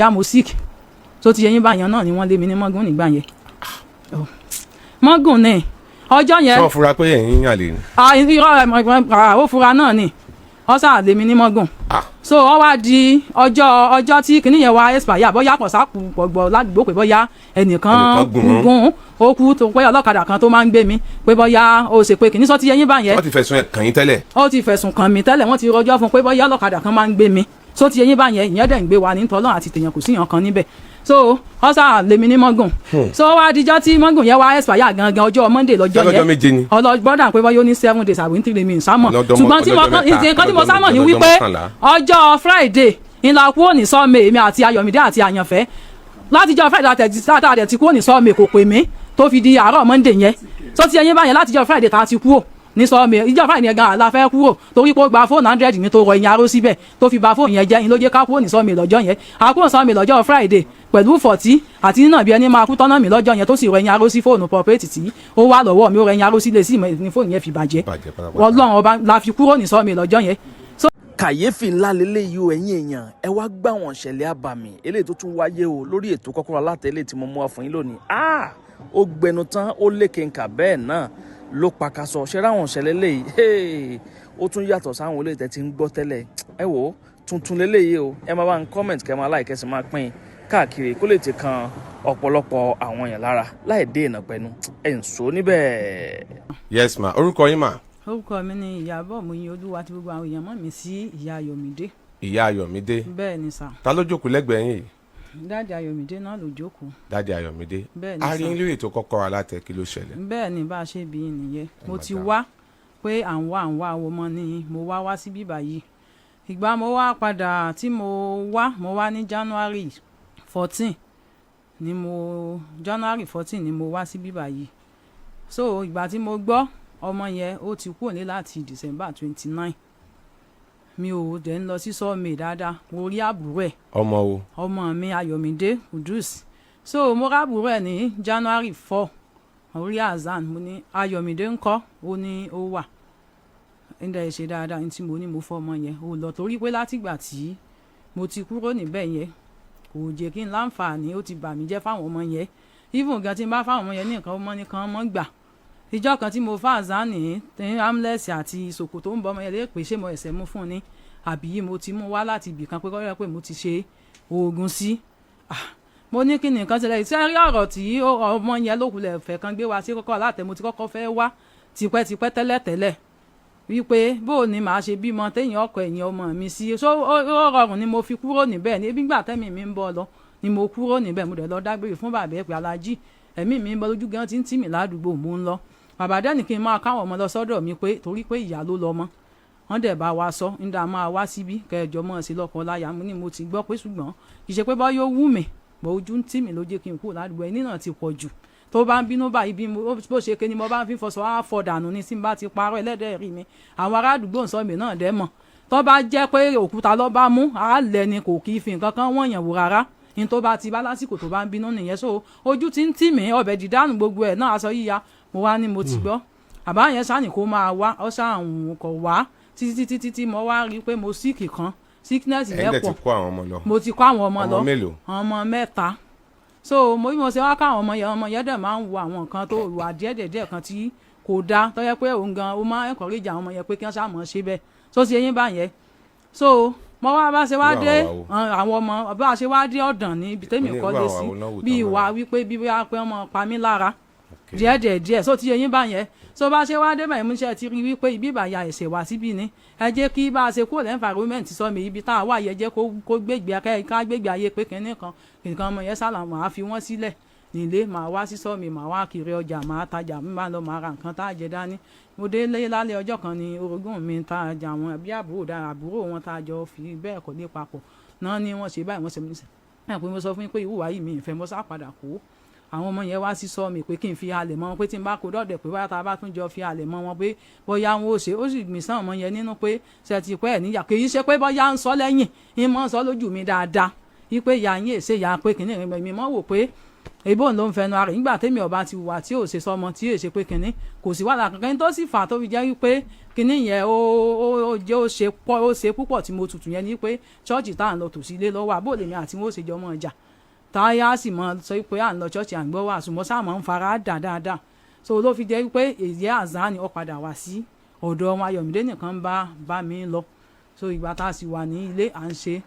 Bóyá mo sick tó ti yẹ yín báyẹn náà ni wọ́n lé mi ní mọ́gùn nígbà yẹn. Oh. Mọ́gùn ni ọjọ́ yẹn. Ṣé wọ́n fura pé ẹ̀yin yàn lè ni? Ah, irọ́ ẹ̀, ó fura náà ni, ó sáà lé mi ní mọ́gùn. Ah. So ó wá di ọjọ́ tí kinní yẹn wá expire, bóyá kò sáà pọ̀ gbọ́ ládùúgbò pé bóyá ẹnìkan ẹnìkan gùn ún. Gùn ó kú, tó pé ọlọ́kadà kan tó máa ń gbé mi pé bóyá ó ṣe pé kinní sọ ti yẹ yín báyẹn. Wọ́n ti fẹ̀sùn ẹ̀ kàn yín tẹ́lẹ̀? Ó ti fẹ̀sùn kàn mí tẹ́lẹ̀, wọ́n ti rọjọ́ fún pé bóyá ọlọ́kadà kan máa ń gbé mi tó ti yẹ yín báyẹn. Ìyẹn dẹ̀ ń gbé wa ní tọ́lọ́ àti tèèyàn, kò síyàn kan níbẹ̀. So ó sáà lé mi ní mọ́gùn. So ó wá dijọ́ tí mọ́gùn yẹn wá expire gangan, ọjọ́ Monday lọ́jọ́ lọ́jọ́ yẹn. 7 ni. Ọlọ́gbọ́dà pé bóyá ó ní 7 days àbí 3 minutes sámọ̀. Lọ́jọ́ Ṣùgbọ́n tí mo ọlọ́jọ́ mẹ́ta, nǹkan tí mo ọlọ́jọ́ sámọ̀ ni 7, wípé 11. Ọjọ́ Friday ńlá kúrò ní sọ́ọ̀mẹ̀, èmi àti Ayọ̀mídé àti Àyànfẹ́. Látijọ́ Friday àtẹ̀ tí kúrò ní sọ́ọ̀mẹ̀, kò pè mí tó fi di àárọ̀ Monday yẹn. Tó ti ẹyin báyẹn, látijọ́ Friday tá a ti kúrò ní sọ́ọ̀mẹ̀, ìjọ Friday yẹn gan àlà fẹ́ kúrò, torí pé ó gba fóònù 100 mi tó rọ ìyẹn aró síbẹ̀ tó fi ba fóònù yẹn jẹ́. Ló jẹ́ ká kúrò ní sọ́ọ̀mẹ̀ lọ́jọ́ yẹn. A kúrò ní sọ́ọ̀mẹ̀ lọ́jọ́ Friday pẹ̀lú fọ̀tí àti nínà bí ẹni máa kú tọ́nà mi lọ́jọ́ yẹn, tó sì rọ ẹyin aró sí fóònù pọ̀pẹ́tì tí ó wà lọ́wọ́ mi. Ó rọ ẹyin aró sílé sí ní fóònù yẹn fi bàjẹ́. Bàjẹ́ pátápátá. Ọlọ́run ọba la fi kúrò ní sọ́ọ̀mẹ̀ lọ́jọ́ yẹn. Kàyéfì ńlá leléyìí o. Ẹ̀yin èèyàn, ẹ wá gbà wọ́n ṣẹlẹ̀ àbàmì eléyìí tó tún wáyé o lórí ètò Kọ́kọ́rọ́ Alátẹ eléyìí tí mo mú wá fún yín lónìí. Ah, ó gbẹnu tán, ó lékenkà, bẹ́ẹ̀ náà ló pakasọ ṣe ráwọn ṣẹlẹ̀ léyìí. Hey, ó tún yàtọ̀ sáwọn eléyìí tẹ́ ti ń gbọ́ tẹ́lẹ̀. Ẹ wò ó, tuntun leléyìí o. Ẹ máa bá ń comment, kẹ́ máa like, kẹ́ sì máa pín káàkiri kó lè ti kan ọ̀pọ̀lọpọ̀ àwọn èèyàn lára láì dé ìnà pẹ̀lú ẹ̀ ń sọ níbẹ̀. Yes ma, orúkọ yín mà? Orúkọ mi ni Ìyábọ̀ Mòyìn Olúwa, tí gbogbo àwọn èèyàn mọ̀ mí sí Ìyá Ayọ̀mídé. Ìyá Ayọ̀mídé. Bẹ́ẹ̀ ni sà. Ta ló jókòó lẹ́gbẹ̀ẹ́ yín yìí? Daddy Ayọ̀mídé náà ló jókòó. Daddy Ayọ̀mídé. Bẹ́ẹ̀ ni A rí sà. yín lórí ètò Kọ́kọ́rọ́ Alátẹ, kí ló ṣẹlẹ̀? Bẹ́ẹ̀ ni, bá a ṣe bí i nìyẹn. Mo Mà ti dá. wá pé à ń wá ọmọ ni mo wá wá síbí báyìí. Ìgbà mo wá padà tí mo wá, mo wá ní January 14 ni mo, January 14 ni mo wá síbí báyìí. So ìgbà tí mo gbọ́ ọmọ yẹn, ó ti kúrò ní láti December 29. Mi ò dẹ̀ ń lọ sí sọ́ọ̀mì dáadáa. Mo rí àbúrò ẹ̀. Ọmọ wo? Ọmọ mi, Ayọ̀mídé Kudus. So mo rábùrò ẹ̀ ní January 4, orí azan. Mo ní, "Ayọ̀mídé ńkọ́?" Ó ní ó wà ndẹ̀ ṣe dáadáa. Ní tí mo ní mo fọ́ ọmọ yẹn, ó lọ, torí pé látìgbà tí mo ti kúrò níbẹ̀ yẹn, kò jẹ́ kí n láǹfààní. Ó ti bà mí jẹ́ fáwọn ọmọ yẹn. Even gan tí n bá fáwọn ọmọ yẹn ní nǹkan, ọmọ nìkan mọ́ gbà. Ìjọ kan tí mo fà azani ní amless àti ṣòkòtò ń bọ ọmọ yẹn lè pè, ṣé mo ẹ̀sẹ̀ mú fún ni àbí mo ti mú wá láti ibì kan pé kọ́ pé mo ti ṣe oògùn sí? Ah, mo ní kí ni nǹkan ṣẹlẹ̀? Ṣe rí ọ̀rọ̀ tí ọmọ yẹn lókulẹ̀ fẹ́ kan gbé wa sí Kọ́kọ́ Alátẹ, mo ti kọ́kọ́ fẹ́ wá tipẹ́tipẹ́ tẹ́lẹ̀tẹ́lẹ̀ wípé bó o ní màá ṣe bímọ téèyàn ọkọ ẹ̀yìn ọmọ mi sí. So ó rọrùn ni mo fi kúrò níbẹ̀. Ní ebi gbà tẹ́mi mi ń bọ̀ lọ ni mo kúrò níbẹ̀. Mo dẹ̀ lọ dágbére fún bàbá ẹ̀ pé, "Alájí, ẹ̀mí mi ń bọ́ lójú gan, tí ń tì mí ládùúgbò, mò ń lọ." Bàbá dẹ́nì kí n máa káwọn ọmọ lọ sọ́dọ̀ mi, pé torí pé ìyá ló lọ mọ́. Wọ́n dẹ̀ bá wa sọ ń dá máa wá síbí kẹjọ mọ́ sí lọ́kọ láya. Mo ní mo ti gbọ́ pé, ṣùgbọ́n kì í ṣe pé bọ́ yóò wù mí bọ́, ojú ń tì mí ló jẹ́ kí n kúrò ládùúgbò. Ẹni náà ti pọ̀ jù. Tó bá ń bínú báyìí, bí bó ṣe ké ni mo bá ń fi fọṣọ á fọ dànù ní tí n bá ti parọ́ ẹlẹ́dẹ̀ẹ́ rí mi. Àwọn ará àdúgbò ń sọ mi náà dẹ́ mọ̀. Tó bá jẹ́ pé òkúta ló bá mú á lẹ̀ ni, kò kì í fi nǹkan kan wọ̀nyàn wò rárá. Ní tó bá ti bá lásìkò tó bá ń bínú nìyẹn. So ojú ti ń tì mí, ọbẹ̀ dídánù gbogbo ẹ̀ náà, aṣọ yíya. Mo wá ní mo ti gbọ́. Àbá yẹn sáà ní kó máa wá, ọ sáà ń kọ̀ wá títí títí tí mo wá rí i pé mo sick kan, sickness Ẹ̀yin yẹn dẹ̀ ti pọ̀. kó àwọn ọmọ lọ? Mo ti kó àwọn ọmọ Ọmọ lọ. mélòó? Ọmọ mẹ́ta. So mo bí mo ṣe wá káwọn ọmọ yẹn, ọmọ yẹn dẹ̀ máa ń wo àwọn nǹkan tó wà díẹ̀ díẹ̀ kan tí kò dáa, tó yẹ pé òun gan ó máa ń encourage àwọn ọmọ yẹn pé kí wọ́n ṣáà mọ̀ ṣe bẹ́ẹ̀. So ṣe yín báyẹn. So mo wá bá ṣe wá Irú dé àwọn wa? Àwọn ọmọ, bá ṣe wá dé ọ̀dàn ní ibi tẹ́mi Ní irú kọ́lé àwọn sí wo náà wò bí tán ìwà máa? wípé bí wíwá pé ọmọ pa mí lára díẹ̀ díẹ̀ díẹ̀. So ti yẹ yín báyẹn. So bá ṣe wá dé báyìí, mo ṣe ti rí wípé ibi ìbàyà ẹ̀ṣẹ̀ wá síbí ni. Ẹ jẹ́ kí bá a ṣe kúrò l'environment sọ mi ibi tá a wà yẹ, jẹ́ kó gbégbé ká gbégbé ayé pé kínní kan nǹkan. Ọmọ yẹn sálà, màá fi wọ́n sílẹ̀ nílé, màá wá sí sọ mi, màá wá kiri ọjà, màá tajà, mi máa lọ, màá ra nǹkan tá a jẹ dání. Mo dé lé lálẹ́ ọjọ́ kan ní orogún mi tá a jà wọn bí àbúrò dára, àbúrò wọn tá a jọ fi bẹ́ẹ̀ kọ́ lé papọ̀ náà ni wọ́n ṣe báyìí. Wọ́n ṣe mí ẹ̀ pé mo sọ fún yín pé ìwúwà yìí mi ìfẹ́. Mo sá padà kó àwọn ọmọ yẹn wá sí sọ mi pé kí n fi halẹ̀ mọ́ wọn, pé tí n bá kó dọ́dẹ̀, pé bóyá tá a bá tún jọ fi halẹ̀ mọ́ wọn, pé bóyá wọn ò ṣe. Ó sì gbìn sàn ọmọ yẹn nínú pé ṣe ti pẹ́ ẹ̀ níyà, kì í ṣe pé bóyá ń sọ lẹ́yìn, ń mọ́ ń sọ lójú mi dáadáa wípé ìyá yín èsè ìyá pé kìnìún mi mọ́ wò pé Ìbò ló ń fẹnu ara rẹ̀ nígbà tèmi ọba ti wà tí ò ṣe sọmọ tí ò ṣe pé kinní, kò sí wàhálà kankan. Tó sì fà tó fi jẹ́ wípé kinní yẹn ó jẹ́ ó ṣe pọ̀, ó ṣe púpọ̀ tí mo tutù yẹn ni pé church tá à ń lọ tòsí ilé lọ́wọ́ àbó lèmi àti wọn ó ṣe jọ mọ́ ọjà táyà sì mọ sọ pé à ń lọ church, à ń gbọ́ wàásù, mọ́ sáà mọ́ ń fara dà dáadáa. So ló fi jẹ́ wípé èyí àzá ni ó padà wá sí ọ̀dọ̀ wọn. Ayọ̀mídé nìkan bá mi lọ. So ìgbà tá a sì wà ní ilé à ń ṣe,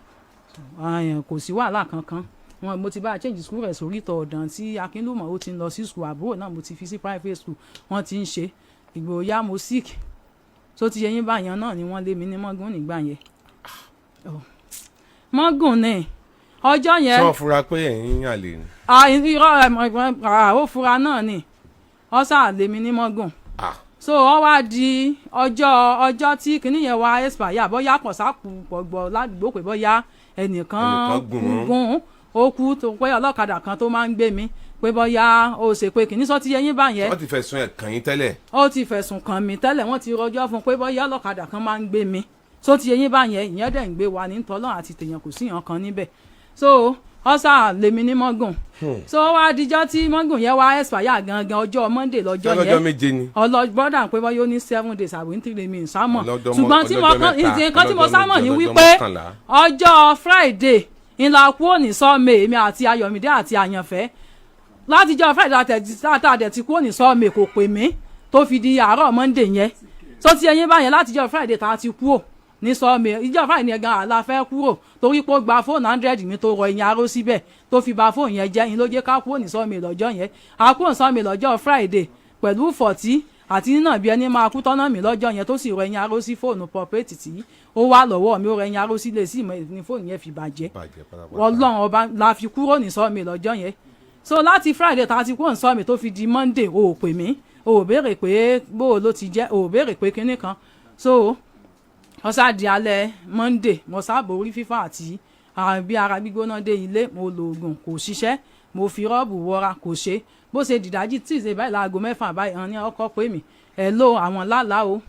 kò sí wàhálà kankan. Wọn mo ti bá a change school rẹ̀ sórí ìtọ̀ ọ̀dàn tí Akínlùmọ̀, ó ti ń lọ sí school. Àbúrò náà mo ti fi sí private school, wọ́n ti ń ṣe. Ìgbòhoyà mo sick, tó ti yẹ yín báyẹn náà ni wọ́n lé mi ní mọ́gùn nígbà yẹn. Oh. Mọ́gùn ni ọjọ́ yẹn. Ṣé wọ́n fura pé ẹ̀yin àlè ni? Ah, irọ́ ẹ̀, ó fura náà ni, ó sáà lé mi ní mọ́gùn. Ah. So ó wá di ọjọ́ tí kinní yẹn wá expire, bóyá kọ̀sáàpù pọ̀gbọ̀ ládùúgbò pé bóyá ẹnìkan Ẹnìkan gùn ún. gùn ó kú, tó pé ọlọ́kadà kan tó máa ń gbé mi pé bóyá ó ṣe pé kinní sọ ti yẹ yín báyẹn. Wọ́n ti fẹ̀sùn ẹ̀ kàn yín tẹ́lẹ̀? Ó ti fẹ̀sùn kàn mí tẹ́lẹ̀, wọ́n ti rọjọ́ fún un pé bóyá ọlọ́kadà kan máa ń gbé mi tó ti yẹ yín báyẹn. Ìyẹn dẹ̀ ń gbé wa ní tọ́lọ́ àti tèèyàn, kò sí ìyàn kan níbẹ̀. So ọ̀sà lèmi ní mọ́gùn. So ó wá dijọ́ tí mọ́gùn yẹn wá expire gangan, ọjọ́ Monday lọ́jọ́ Ṣé lọ́jọ́ yẹn 7 ni? Ọlọ́gbọ́dà pé wọ́n yóò ní 7 days àbí 3 mi sámọ̀. Ọlọ́jọ́ Ṣùgbọ́n tí mo ọlọ́jọ́ kàn 3, nǹkan tí mo ọlọ́jọ́ sámọ̀ ní 7, ọlọ́jọ́ wípé 11. Ọjọ́ Friday ńlá kúrò ní sọ́ọ̀mẹ̀, èmi àti Ayọ̀mídé àti Àyànfẹ́. Látijọ́ Friday àtàdẹ̀ ti kúrò ní sọ́ọ̀mẹ̀, kò pè mí tó fi di àárọ̀ Monday yẹn. Tó ti ẹyin báyẹn, látijọ́ Friday tá a ti kúrò ní sọ́ọ̀mẹ̀, ìjọ Friday yẹn gan àlà fẹ́ kúrò torí pé ó gba fóònù 100 mi tó rọ ìyẹn aró síbẹ̀ tó fi ba fóònù yẹn jẹ́. Yín ló jẹ́ ká kúrò ní sọ́ọ̀mẹ̀ lọ́jọ́ yẹn. A kúrò ní sọ́ọ̀mẹ̀ lọ́jọ́ Friday pẹ̀lú fọ̀tí àti nínà bí ẹni máa kú tọ́nà mi lọ́jọ́ yẹn, tó sì rọ ẹyin aró sí fóònù pọ̀pẹ́tì tí ó wà lọ́wọ́ mi. Ó rọ ẹyin aró sílé sí ìmọ̀ ní fóònù yẹn fi bàjẹ́. Bàjẹ́ pátápátá. Ọlọ́run ọba la fi kúrò ní sọ́ọ̀mì lọ́jọ́ yẹn. So láti Friday tá a ti kúrò ní sọ́ọ̀mì tó fi di Monday, o ò pè mí, o ò béèrè pé bó o ló ti jẹ́, o ò béèrè pé kinní kan. So ó sá di alẹ́ Monday, mo sábò orí fífọ́ àti bí ara gbígbóná dé ilé. Mo lo oògùn, kò ṣiṣẹ́. Mo fi rọ́ọ̀bù wọra, kò ṣe. Bó ṣe dìdájí Tuesday báyìí, láago 6 báyìí, àwọn ní ọkọ pè mí, ẹ̀ ló àwọn lálàá o,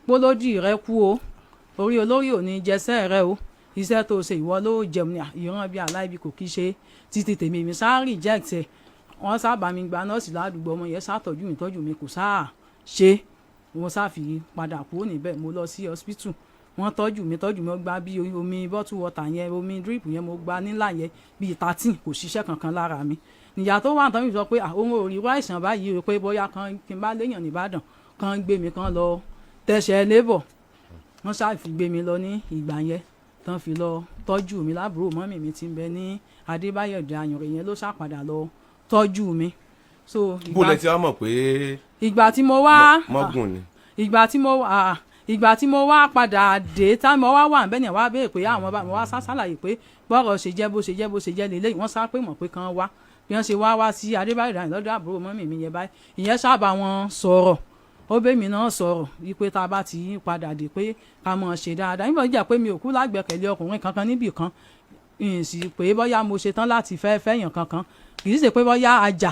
pólódì rẹ kú o, orí olórí ò ní jẹsẹ́ rẹ o, iṣẹ́ tó ṣe ìwọ ló jẹun ní ìran bíi aláìbí kò kí ṣe títí tèmi. Mi sáà reject ẹ̀. Wọ́n sábà mi gba nọ́ọ̀sì ládùúgbò, ọmọ yẹn sátọ́jú mi, tọ́jú mi, kò sáà ṣe. Mo sáà fi padà kúrò níbẹ̀, mo lọ sí hospital, wọ́n tọ́jú mi, tọ́jú mi. Ó gba bí omi bottle water yẹn, omi drip yẹn, mo gba nílà yẹn bíi 13, kò ṣiṣẹ́ kankan lára mi. Níyà tó wà tán mi sọ pé òun ò rí irú àìsàn báyìí o, pé bóyá kan kí n bá léèyàn nìbàdàn kan gbé mi kan lọ tẹ̀sẹ̀ lébọ̀. Wọ́n ṣáà fi gbé mi lọ ní ìgbà yẹn tán, fi lọ tọ́jú mi lábúrò mọ́mì mi tí ń bẹ ní Adébáyọ̀ Ayùnrè yẹn ló ṣàpadà lọ tọ́jú mi. So Bó lẹ ti wá mọ̀ pé ìgbà tí mo wá mọ́gùn ni? Ìgbà tí mo wá padà dé, tá mo wá wà níbẹ̀ ni wá béèrè pé àwọn bá mo wá sá sálàyé pé bọ́rọ̀ ṣe jẹ́, bó ṣe jẹ́, bó ṣe jẹ́ lélẹ́yìn. Wọ́n sá pé mọ̀ pé kán wá. Bí wọ́n ṣe wá wá sí Adébáyọ̀ Ayùnrè lọ́dọ̀ àbúrò mọ́mì mi yẹn báyìí, ìyẹn sábà wọn sọ̀rọ̀, ó bẹ́ mi náà sọ̀rọ̀ wípé tá a bá ti padà dé pé ká mọ̀ ṣe dáadáa. Nígbà tó jẹ́ pé mi ò kú lágbẹ̀kẹ̀lé ọkùnrin kankan níbì kan, ìyìn sì pé bóyá mo ṣe tán láti fẹ́ fẹ́yàn kankan, kì í ṣe pé bóyá ajá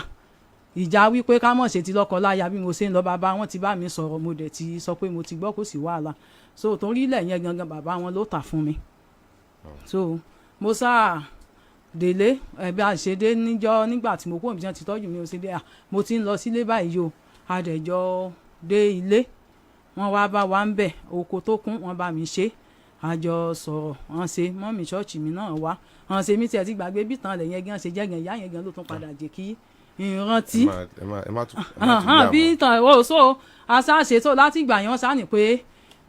ìjà wípé ká mọ̀ ṣe ti lọ́kọ láya. Bí mo ṣe ń lọ, bàbá wọn ti bá mi sọ̀rọ̀, mo dẹ̀ ti sọ pé mo ti gbọ́, kò sí wàhálà. So torí ilẹ̀ yẹn gangan, bàbá wọn ló tà fún mi. So mo sáà délé ẹbí àṣedé níjọ́ nígbà tí mo kúrò níbi tí wọ́n ti tọ́jú mi, ó ṣe dé à mo ti ń lọ sílé báyìí o. Adẹ̀jọ́ dé ilé, wọ́n wá bá wa ń bẹ̀, oko tó kún wọ́n bá mi ṣe, àjọ sọ̀rọ̀, wọ́n ṣe mọ́mì ṣọ́ọ̀ṣì mi náà wá, wọ́n ṣe mí tiẹ̀ ti gbàgbé bí tán lẹ̀ yẹn gan ṣe jẹ́ gan, ìyá yẹn gan ló tún padà jẹ́ kí n rántí. Ẹ má tún Bí tàn ó. So aṣáṣe tó láti ìgbà yẹn, wọ́n sá ní pé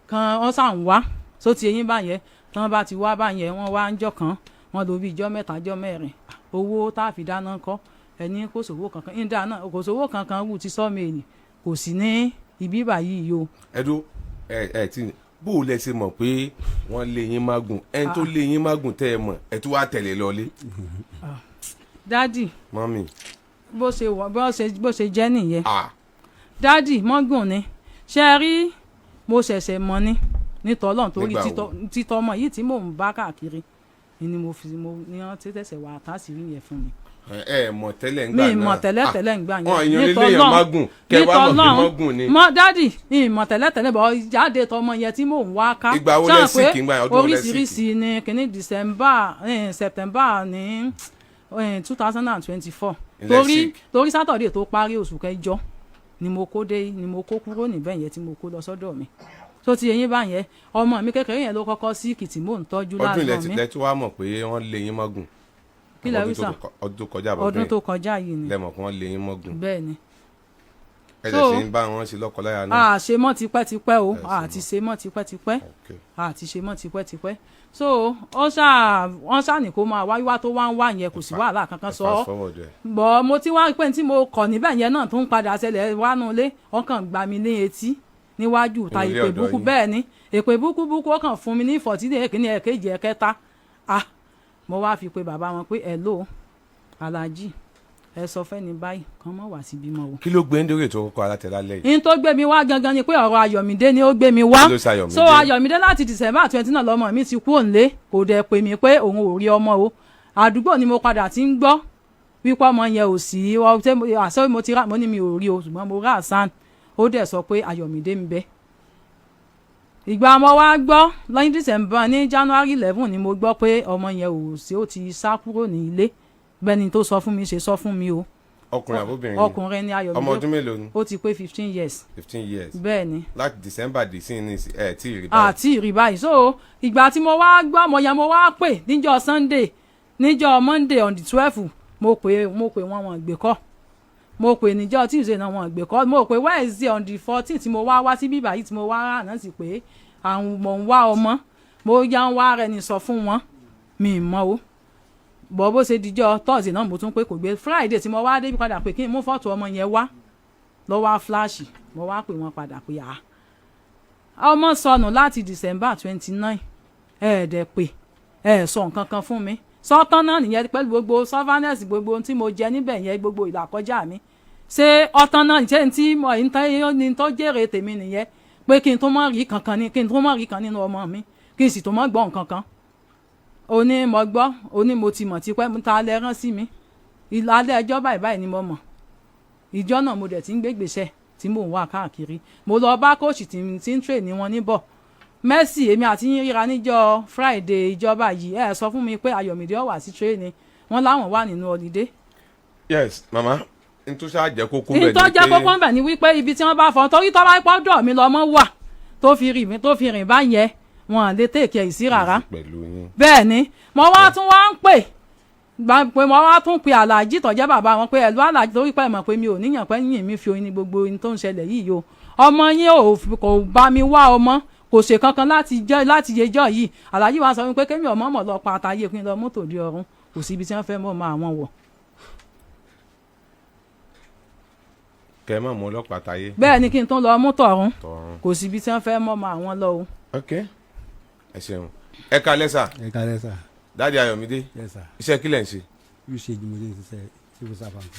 kan wọ́n sá ń wá só ti eyín báyẹn. Tán bá ti wá báyẹn, wọ́n wá ń jọ́ kan, wọ́n lò bí ijọ́ 3, ijọ́ 4. Owó tá a fi dáná kọ́, ẹni kò sówó kankan ń dáná, kò sówó kankan wù ti sọ́ọ̀mù kò sí ní ibi báyìí o. Ẹ dó ẹ ẹ tí bó o lẹ ṣe mọ̀ pé wọ́n lé yín mágùn, ẹni tó lé yín mágùn tẹ́ ẹ mọ̀, ẹ tún wá tẹ̀lé lọlé? Daddy. Mọ́mì. Bó ṣe wọ, bó ṣe jẹ́ nìyẹn. Ah. Daddy, mọ́gùn ni ṣe é rí, mo ṣẹ̀ṣẹ̀ mọ̀ ni nítọ́lọ́n torí Nígbà wo? títọ́ ọmọ yìí tí mò ń bá káàkiri ni mo fi mo ní wọ́n ti tẹ̀sẹ̀ wà tásìrí yẹn fún mi. Ẹ mọ̀ tẹ́lẹ̀ ńgbà Mi náà? mọ̀ tẹ́lẹ̀ tẹ́lẹ̀ ńgbà yẹn. Wọn èèyàn lé léèyàn mágùn, kẹ wá mọ̀ pé mọ́gùn ni. Mọ daddy, mi mọ̀ tẹ́lẹ̀ tẹ́lẹ̀ bọ̀ jáde tọmọ yẹn tí mò ń wá ká. Ìgbà wo lẹ Ṣáà pé sick ńgbà yẹn? Ọdún wo lẹ sick? Oríṣiríṣi ni kìíní December, September ní. 2024. Ilẹ̀ Torí sick. torí Saturday tó parí oṣù kẹjọ ni mo kó dé, ni mo kó kúrò níbẹ̀ yẹn tí mo kó lọ sọ́dọ̀ mi. Tó ti eyín báyẹn, ọmọ mi kékeré yẹn ló kọ́kọ́ sick tí mò ń tọ́jú Ọdún ilẹ̀ lásán ti mi. lẹ tí wàá mọ̀ pé wọ́n lé yín mọ́gùn? Kí lẹ Ọdún wí tó sà? Ọdún tó kọjá àbọ̀dún Ọdún tó kọjá yìí ni. lẹ́mọ̀ pé wọ́n lé yín mọ́gùn. Bẹ́ẹ̀ ni. Ẹ So- lẹ̀ ṣe ń bá wọn ṣe lọ́kọláya náà? A ṣe mọ́ tipẹ́tipẹ́ o. Ẹ ṣe A ti ṣe mọ́ tipẹ́tipẹ́. Ok. A ti ṣe mọ́ tipẹ́tipẹ́. So ó ṣáà wọ́n ṣáà ní kó máa wá, wíwá tó wá ń wá yẹn, kò sí wàhálà kankan. Ẹ Sọ fast forward ẹ. Bọ̀ mo ti wá pé tí mo kọ̀ níbẹ̀ yẹn náà tó ń padà ṣẹlẹ̀ wánú ilé, ọkàn gbà mí ní etí níwájú ta. Nínú ilé Èpè ọ̀dọ̀ búkú yín? Bẹ́ẹ̀ ni, èpè búkú búkú. Ó kàn fún mi ní ìfọ̀tí èkíní, ẹ̀kejì, ẹ̀kẹta. Ah, mo wá fi pe bàbá wọn pé, "Hello, aláàjì, ẹ sọ fẹ́ni báyìí kàn mọ́ wá síbí mọ́ o." Kí ló gbé ń dórí ètò Kọ́kọ́rọ́ Alátẹ lálẹ́ yìí? In tó gbé mi wá gangan ni pé ọ̀rọ̀ Ayọ̀mídé ni ó gbé mi wá. Kí ló ṣe Ayọ̀mídé? So Ayọ̀mídé, láti December 29 lọ́mọ mi ti kú òǹlé. Kò dẹ̀ pè mí pé òun ò rí ọmọ o. Àdúgbò ni mo padà ti ń gbọ́ wípé ọmọ yẹn ò sí. Àṣẹ mo ti rà, mo ní mi ò rí o, ṣùgbọ́n mo rà sàn. Ó dẹ̀ sọ pé Ayọ̀mídé ń bẹ. Ìgbà mo wá gbọ́ lẹ́yìn December, ní January 11 ni mo gbọ́ pé ọmọ yẹn ò sí, ó ti sá kúrò ní ilé. Bẹ́ẹ̀ ni tó sọ fún mi ṣe sọ fún mi o. Ọkùnrin àbóbìnrin ni? Ọkùnrin ni Ayọ̀mídé. Ọmọ ọdún mélòó ni? Ó ti pé 15 years. 15 years. Bẹ́ẹ̀ ni. Láti December dé sí ní ẹ tí ì rí báyìí? Àti ìrì báyìí. So ìgbà tí mo wá gbọ́ ọmọ yẹn, mo wá pè níjọ́ Sunday, níjọ́ Monday on the 12, mo pè wọ́n, wọ́n gbé kọ́. Mo pè níjọ́ Tuesday náà, wọ́n gbé kọ́. Mo pè Wednesday on the 14 tí mo wá wá sí bíbá yìí, tí mo wá rà náà sì pé àwọn mò ń wá ọmọ, mo yá ń wá rẹ ní sọ fún wọn, mi ì mọ̀ o. Bọ̀ bó ṣe dijọ́ Thursday náà, mo tún pé, kò gbé. Friday tí mo wá débi padà pé kí n mú fọ́tò ọmọ yẹn wá, lọ́wọ́ á flash. Mo wá pè wọ́n padà pé, "À, ọmọ sọnù láti December 29, ẹ ẹ̀ẹ́dẹ̀ pé ẹ sọ nǹkan kan fún mi." Sọ́tán náà nìyẹn, pẹ̀lú gbogbo sufferness, gbogbo ohun tí mo jẹ níbẹ̀ yẹn, gbogbo ìlàkọjá mi, ṣé ọtán náà? Ṣé n tí mo ń tẹ́ ní tó jèrè tèmi nìyẹn, pé kí n tó mọ̀ rí kankan ní, kí n tó mọ̀ rí kan nínú ọmọ mi, kí n sì tó mọ̀ gbọ́ nǹkan kan? Ó ní mo gbọ́, ó ní mo ti mọ̀ tipẹ́. Ta lẹ rán sí mi? Alẹ́ ẹjọ́ báyìí báyìí ni mo mọ̀. Ìjọ náà mo dẹ̀ ti ń gbégbèsè tí mò ń wá káàkiri. Mo lọ bá coach tí ń train ní wọn níbọ̀. Mercy, èmi àti yín ríra níjọ́ Friday ìjọba yìí, ẹ sọ fún mi pé Ayọ̀mídé ó wá sí training. Wọn láwọn wà nínú holiday. Yes, mama, n tó ṣáà jẹ́ kókó bẹ̀ Ní tó jẹ́ kókó ń bẹ̀ ni wípé ibi tí wọ́n bá fọ́n, torí tó bá pọ́ dọ̀ mí lọ́mọ wà tó fi rìn mí, tó fi rìn báyẹn, wọn à lè take ẹ̀ sí rárá. Pẹ̀lú yín. Bẹ́ẹ̀ ni. Mo wá tún wá ń pè gbà pé mo wá tún pe aláàjì tó jẹ́ bàbá wọn pé, "Ẹ̀lú aláàjì," torí pé ẹ mọ̀ pé mi ò níyàn pé yìnyín mi fi oyin ní gbogbo ohun tó ń ṣẹlẹ̀ yìí o. Ọmọ yín ò kò bá mi wá ọmọ, kò ṣe kankan láti jẹ́ láti yẹjọ́ yìí. Aláàjì wa sọ wípé kémi ọmọ mọ̀ lọ pa àtàyè kí n lọ mọ́tò di ọ̀run, kò sí ibi tí wọ́n fẹ́ mọ́ ọmọ àwọn wọ̀. Kẹ́ ẹ má mú ọlọ́pàá táyé. Bẹ́ẹ̀ ni, kí n tún lọ mọ́tò ọ̀run. Tọ̀run. Kò sí ibi tí wọ́n fẹ́ mọ́ ọmọ àwọn lọ o. Ok, ẹ ṣeun, ẹ kalẹ́ sà. Ẹ kálẹ́ sà. Daddy Ayọ̀mídé. Yes sir. Iṣẹ́ kílẹ̀ ń ṣe? Usage mo ti ń ṣiṣẹ́, civil servant.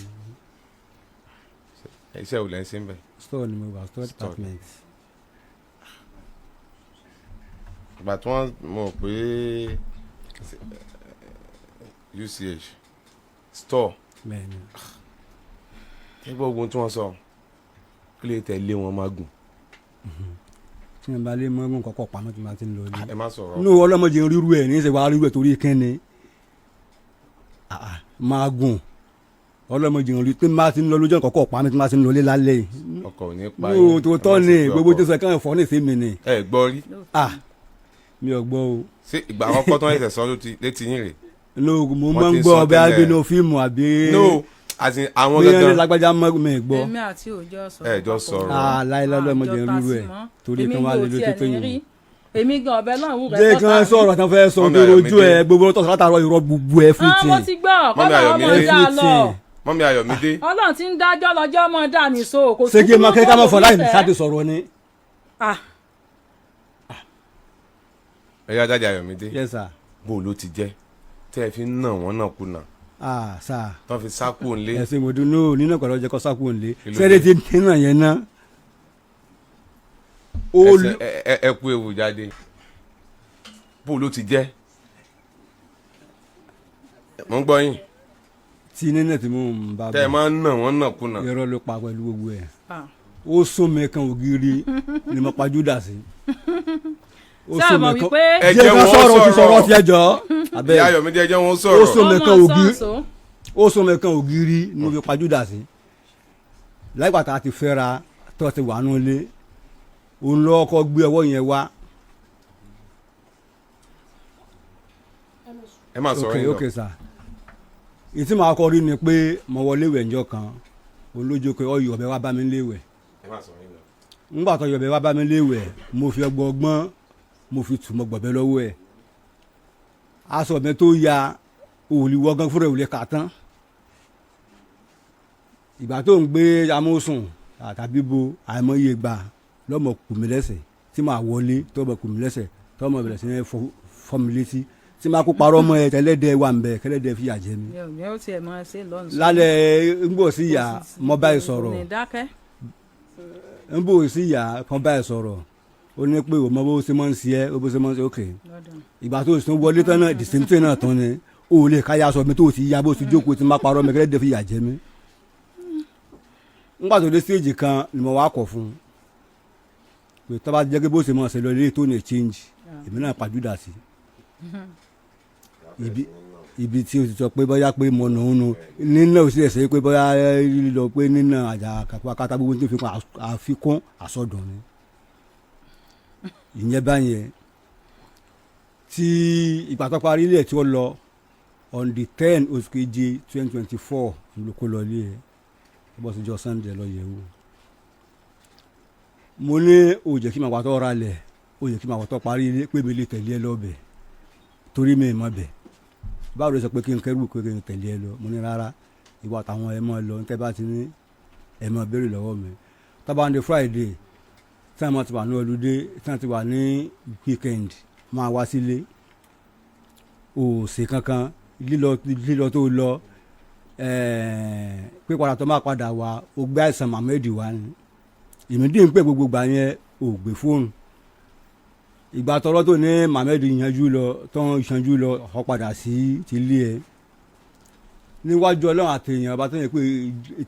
Iṣẹ́ wo lẹ́ ń ṣe ń bẹ̀? Store ni mo wà, store Store. department. Ìgbà tí wọ́n mọ̀ pé UCH store. Bẹ́ẹ̀ ni. Ẹ gbọ́ ogun tí wọ́n sọ, kí lè tẹ̀lé wọn máa gùn? Tí wọn bá lé mọ́gùn kọ́kọ́ pamọ́ tí wọ́n ti ń lọ ilé. Ẹ má sọ̀rọ̀. Inú ọlọ́mọdé ríru ẹ̀ ní í ṣe wàá ríru ẹ̀ torí kẹ́ni máa gùn. Ọlọ́mọdé ríru tí máa ti ń lọ lójú kọ́kọ́ pamọ́ tí máa ti ń lọ ilé lálẹ́ yìí. Ọkọ̀ ò ní pa Ní yín. o tó Ẹ tọ́ má ni ṣe pé gbogbo ọkọ̀. tó sọ kàn fọ́ ní ìsinmi ni. Ẹ gbọ́ rí? Ah, mi ò gbọ́ o. Ṣé ìgbà àkọ́kọ́ tó ń ṣẹ̀ṣẹ̀ sọ létí yín rè? No, mo Wọ́n máa ti ń ń gbọ́ sọ ọbẹ̀ tẹ́lẹ̀. agbẹnu fíìmù àbí. No, àti àwọn Bí wọ́n ní gangan. lágbájá mọ́ mi gbọ́. Èmi àti òjò sọ̀rọ̀. Ẹ jọ sọ̀rọ̀. Ah, láíláí, ọlọ́mọdé Àjọ ríru ẹ̀ ta sí mọ́. torí Èmi kí wọ́n á lè yóò lójú tiẹ̀ tó ní yìn. rí. Èmi gan ọbẹ̀ náà wù rẹ̀. Jẹ́ kí wọ́n sọ̀rọ̀ tán fẹ́ sọ Mọ́mí tó rojú Ayọ̀mídé. ẹ, gbogbo tó sọ látàárọ̀, irọ́ gbogbo ẹ Ah, mo everything. ti gbọ́. Mọ́mí Kọ́lá ọmọ Ayọ̀mídé. dá lọ. Everything. Mọ́mí Ayọ̀mídé. Ọlọ́run ti ń dájọ́ lọ́jọ́ mọ́ dà ní so kò Ṣé kí n máa kúkú kí ká máa fọ láì ní nífẹ̀ẹ́. sáà ti sọ̀rọ̀ ni. Ah, Ẹ yá, Daddy Ayọ̀mídé. Yes sir. Bó ló ti jẹ́ tẹ́ ẹ fi ń nà wọ́n náà kùnà Ah sir. tán fi sá kúrò nílé? Ẹ̀sìn mo dún ní nínú ọ̀pọ̀lọpọ̀ jẹ́ kó sá kúrò nílé. Kí ló Sẹ́dẹ̀ dé? ti nínú yẹn ná. Ẹsẹ̀ ẹ kú ewu jáde. Bó ló ti jẹ́? Mo ń gbọ́ yín. Tí nínú tí mo ń bá Tẹ́ ẹ máa ń nà wọ́n náà kùnà. Irọ́ ló pa pẹ̀lú gbogbo ẹ̀. Ah. Ó sún mi kan ògiri ni mo pa Júdà sí. Ó Ṣé ẹ sún mọ̀ mi kan. wípé Ẹ jẹ́ jẹ́ ká wọ́n sọ̀rọ̀, ti sọ̀rọ̀. sọ̀rọ̀ tiẹ̀ jọ. Abẹ́ Ìyá Ayọ̀mídé, ẹ jẹ́ wọ́n ó sọ̀rọ̀. sún mi kan Ọmọ ògiri. sọ́ọ̀sọ́. Ó sọ mẹ́kan ògiri ni mo fi pajúdà sí. Láìpẹ́ tá a ti fẹ́ra tó ti wà nulẹ̀, òun lọ́kọ́ kọ́ gbé ọwọ́ yẹn wá. Ẹ máa sọ̀rọ̀ Ok. yín lọ. Ok sir, ìtí màá kọ rí ni pé mo wọlé ìwẹ̀ ńjọ́ kan, olójú pé ọyọ ọbẹ̀ wá bá mi léwẹ̀. Ẹ máa sọ̀rọ̀ yín lọ. Ńgbà tó yọ ọbẹ̀ wá bá mi léwẹ̀, mo fi ọgbọ́n ọgbọ́n mo fi tù mọ́ gbọ̀bẹ́ lọ́wọ́ ẹ̀. Aṣọ mi tó ya òòlì wọ́gán fúnra òòlì kà tán. Ìgbà tó ń gbé amósùn àtàbí bo àìmọye gbà lọ́mọ kù mí lẹ́sẹ̀ tí màá wọlé, tọ́mọ kù mí lẹ́sẹ̀, tọ́mọ bẹ̀rẹ̀ sí ní fọ́ mi létí tí màá kó parọ́ mọ́ ẹ tẹ́lẹ́dẹ́ wà ń bẹ kẹ́lẹ́dẹ́ fìyà jẹ mi. Mi ò tiẹ̀ máa ṣe lọ́nà. Lálẹ́ ń bọ̀ sí ìyá mọ́ báyìí sọ̀rọ̀. Kò ní dákẹ́. Ń bò sí ìyá kan báyìí sọ̀rọ̀, ó ní pé òmò bó ṣe máa ń ṣe ẹ́, bó ṣe máa ń ṣe, ok. Lọ́dọ̀. Ìgbà tó sùn wọlé tán náà, the same thing náà tán ni o ò lè káyà sọ mi tó o ti ya bó ti jókòó tí má parọ́ mi kẹ́lẹ́dẹ́ fìyà jẹ mí. Ńgbà tó dé stage kan ni mo wá kọ̀ fún un pé tó bá jẹ́ pé bó ṣe máa ṣe lọ ilé tó ní change, èmi náà pàjúdà sí ibi tí o ti sọ pé bóyá pé mo nà ń nu nínà ò sì ẹsẹ̀ pé bóyá lílọ pé nínà àjà kàkàtà gbogbo tó fi kún àfikún àsọdùn ni ìyẹn báyẹn. Tí ìgbà tó parí ilé ẹ̀ tí ó lọ on the 10 oṣù keje 2024 ló kó lọ ilé ẹ̀ bọ́ sí jọ Sunday lọ yẹ̀ wò. Mo ní ó jẹ́ kí màá wà tó ra lẹ̀, ó jẹ́ kí màá wà tó parí ilé pé mi lè tẹ̀lé ẹ lọ́bẹ̀ torí mi ì mọ̀ bẹ̀. Báwo ló sọ pé kí n kẹ́rù pé kí n tẹ̀lé ẹ lọ? Mo ní rárá, ìwà àtàwọn ẹ mọ̀ lọ níta bá ti ní ẹ mọ̀ béèrè lọ́wọ́ mi. Tábà ń di Friday tí wọ́n ti wà ní ọlùdé, tí wọ́n ti wà ní weekend, máa wá sílé ò sí kankan. Lílọ lílọ tó lọ pé padà tó máa padà wá, ó gbé àìsàn Mohammed wá ni. Èmi dín pé gbogbo gbà yẹn ò gbé fóònù. Ìgbà tọrọ tó ní Mohammed yanjú lọ tó ń yanjú lọ, ọ padà sí ti ilé ẹ. Níwájú Ọlọ́run àtẹ̀yìn ọba tó yẹ pé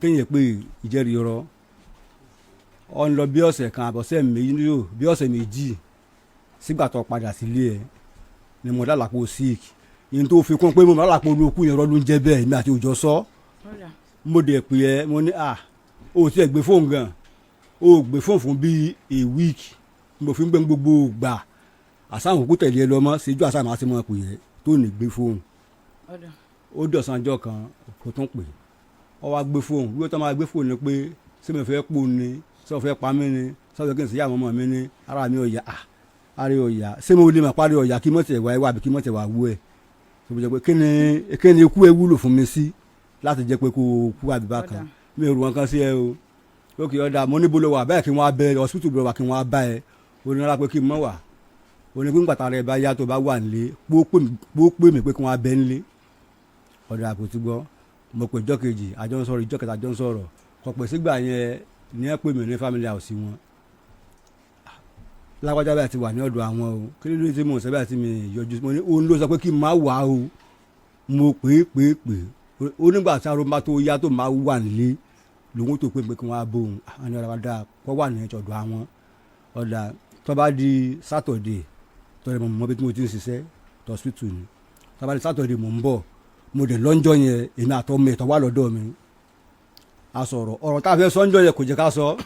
téyìn pé ìjẹ́rìí rọ ọ ń lọ bí ọ̀sẹ̀ kan àbọ̀sẹ̀ méjì yóò bí ọ̀sẹ̀ 2 sígbà tó padà sílé ẹ ni mo lálàpọ̀ sick. Yìí tó fi kún pé mo lálàpọ̀ olókùn yẹn rọ́ọ̀lù ń jẹ́ bẹ́ẹ̀, èmi àti òjò sọ. Ọ̀dà. Mo dẹ̀ pè ẹ́, mo ní à o ti ẹ̀ gbé fóònù gan, o gbé fóònù fún bíi a week. Mo fi ń gbé gbogbo gbà àsáhùn kúkú tẹ̀lé ẹ lọ mọ́ síjú àsáhùn àti mọ́ pè ẹ́ tó ní gbé fóònù. Ọ̀dà. Ó dọ̀sán ọjọ́ kan kò tún pè, ọ wá gbé fóònù. Wíwọ́n tó máa gbé fóònù ni pé ṣé mi fẹ́ pò ní, ṣé o fẹ́ pa mí ni, ṣé o fẹ́ kí n sì yá àwọn ọmọ mi ní ara mi ò yá, à ara ò yá, ṣé mo lè mà parí ọ̀yà kí mọ̀tẹ̀ wá ẹ wá àbí kí mọ̀tẹ̀ wá wú ẹ̀ tó fi jẹ́ pé kí ni ikú ẹ wúlò fún mi sí láti jẹ́ pé kó o kú àbí bákan. Ọ̀dà. Mi ò rò wọn kan sí ẹ o. Lókè ọ̀dà, mo níbo ló wà bẹ́ẹ̀ kí wọ́n á bẹ hospital bẹ̀rẹ̀ wà kí wọ́n á bá ẹ. O ní rárá pé kí n mọ̀ wà. O ní pé ńgbà tára ẹ bá yá tó bá wà nílé pó pè mí pé kí wọ́n á bẹ nílé. Ọ̀dà, kò ti gbọ́. Mo pè ìjọ́ kejì, àjọ ń sọ̀rọ̀, ìjọ́ kẹta àjọ ń sọ̀rọ̀, kò pè sígbà yẹn ní ẹ pè mí ní family house wọn, lágbájá báyìí ti wà ní ọ̀dọ̀ àwọn o. Kí ló dé tí mò ń sọ báyìí tí mi yọjú? Mo ní òun ló sọ pé kí n má wà o. Mo pè é pè é pè é, ó nígbà tí arúgbó tó yá tó máa wà nílé lòun tó pè pé kí wọ́n á bóun. Àwọn ọ̀dà wa dáa kọ́ wà ní ọ̀dọ̀ àwọn. Ọ̀dà, tó bá di Saturday tọ́lẹ̀ mọ̀ mọ́ bí mo ti ń ṣiṣẹ́ tọ́sítù ni, tó bá di Saturday mò ń bọ̀. Mo dẹ̀ lọ́njọ́ yẹn, èmi àtọ́mọ ìtọ́ wà lọ́dọ̀ mi, a sọ̀rọ̀. Ọ̀rọ̀ tá a fẹ́ sọ́njọ́ yẹn kò jẹ́ ká sọ.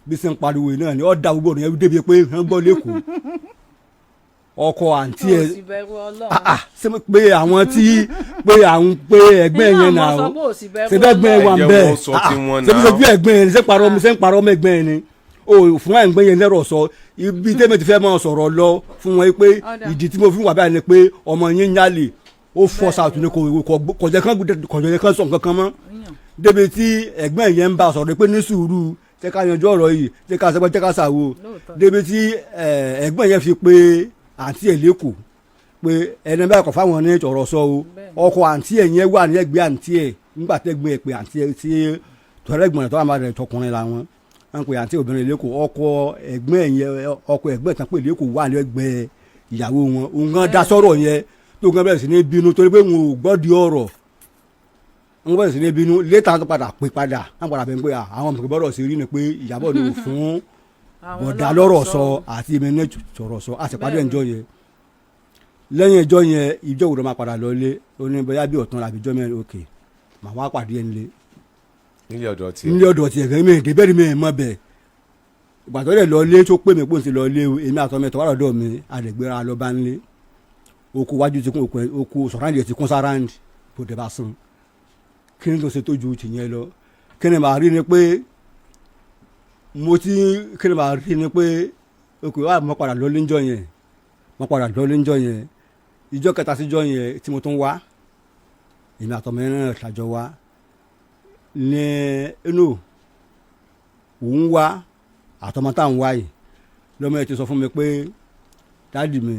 Bí sẹ́ ń pariwo yìí náà ni ó da gbogbo ọ̀rọ̀ yẹn débi pé wọ́n gbọ́ lẹ́kọ̀ọ́ ọkọ àǹtí ẹ̀. Ó sì bẹ̀rù Ọlọ́run. Ah, ah, ṣé mo pé àwọn tí pé àwọn pé ẹgbẹ́ yẹn náà Nínú àwọn o sọ pé ò sì bẹ̀rù ṣe bẹ́ẹ̀ gbẹ́ Ọlọ́run. wà ń Ẹ jẹ́ bẹ́ẹ̀. wọ́n sọ tiwọn Ṣe bí náà. sojú ẹ̀gbẹ́ yẹn ṣe parọ́ mi, ṣe ń parọ́ mọ́ ẹ̀gbẹ́ yẹn ni o fún ẹ̀gbẹ́ yẹn lẹ́rọ̀ sọ ibi tẹ́mi ti fẹ́ máa sọ̀rọ̀ lọ fún wọn pé Ọ̀dà. ìdí tí mo fi wà báyìí ni pé ọmọ yẹn ń yálè ó fọ́ sàtún ni kò jẹ́ kán sọ nǹkan kan mọ́. Yàn. Débi tí ẹ̀gbọ́n yẹn ń bá sọ̀rọ̀ pé ní sùúrù, jẹ́ ká yanjú ọ̀rọ̀ yìí, jẹ́ ká sẹ́gbẹ́, jẹ́ ká sàwò. Lóòótọ́. Débi tí ẹ̀gbọ́n yẹn fi pé àǹtí ẹ̀ lẹ́kọ̀ọ́ pé ẹni báyìí kọ̀ fáwọn ní ọ̀rọ̀ sọ o. Bẹ́ẹ̀ni. Ọkọ àǹtí ẹ̀ yẹn wà ní ẹgbẹ́ àǹtí ẹ̀ nígbà tẹ́gbẹ́ ẹ̀ pé àǹtí ẹ̀ tí tọ́lẹ́gbọ̀n rẹ̀ tó wà máa rẹ̀ tọkùnrin làwọn wọn pe àǹtí obìnrin lẹ́kọ̀ọ́. Ọkọ ẹ̀gbọ́n ẹ̀ yẹn, ọkọ ẹ̀gbọ́n tán pé lẹ́kọ̀ọ́ wà ní ẹgbẹ́ ìyàwó wọn. Òun gan dá sọ̀rọ̀ yẹn tó gan bẹ̀rẹ̀ sí ní bínú torí pé òun ò gbọ́ di ọ̀rọ̀. Wọn bẹ̀rẹ̀ sí ní bínú. Létà tó padà pè padà, wọn padà bẹ̀ ń pé àwọn ọmọ gbọ́dọ̀ sí rí ni pé Ìyábọ̀ ni ò fún Àwọn bọ̀dá lọ́rọ̀ lọ́rọ̀ sọ àti èmi ní sọ̀rọ̀ sọ àṣepàdé Bẹ́ẹ̀ni. ẹ̀ńjọ́ yẹn. Lẹ́yìn ẹjọ́ yẹn, ìjọ wo ló máa padà lọlé? Ó ní bóyá bí ọ̀tún àbí ìjọ mẹ́rin. Òkè. Màá wá pàdé ẹ̀ nílé. Nílé ọ̀dọ̀ tiẹ̀. Nílé ọ̀dọ̀ tiẹ̀ fẹ́ mi débẹ̀ rí, mi mọ̀ bẹ̀. Ìgbà tó lè lọ lé tó pè mí pé òun ti lọ lé o, èmi àtọmọ ẹ̀ tó wà lọ́dọ̀ mi, àdẹ̀gbéra lọ bá ń lé. Oko wájú ti kún, oko sọ̀ráǹdì ẹ̀ ti kún sáráǹdì bó dẹ̀ bá sùn. Kí ni tó ṣe tó ju tìyẹn lọ? Kí ni màá rí ni pé mo ti, kí ni màá rí ni pé oko wa, mo padà lọ lé ńjọ́ yẹn, mo padà lọ lé ńjọ́ yẹn. Ìjọ́ kẹta síjọ́ yẹn tí mo tún wá, èmi àtọmọ yẹn náà ṣàjọ wá ní inú òun wá, àtọmọ tá à ń wá yìí lọ́mọ yẹn ti sọ fún mi pé daddy mi,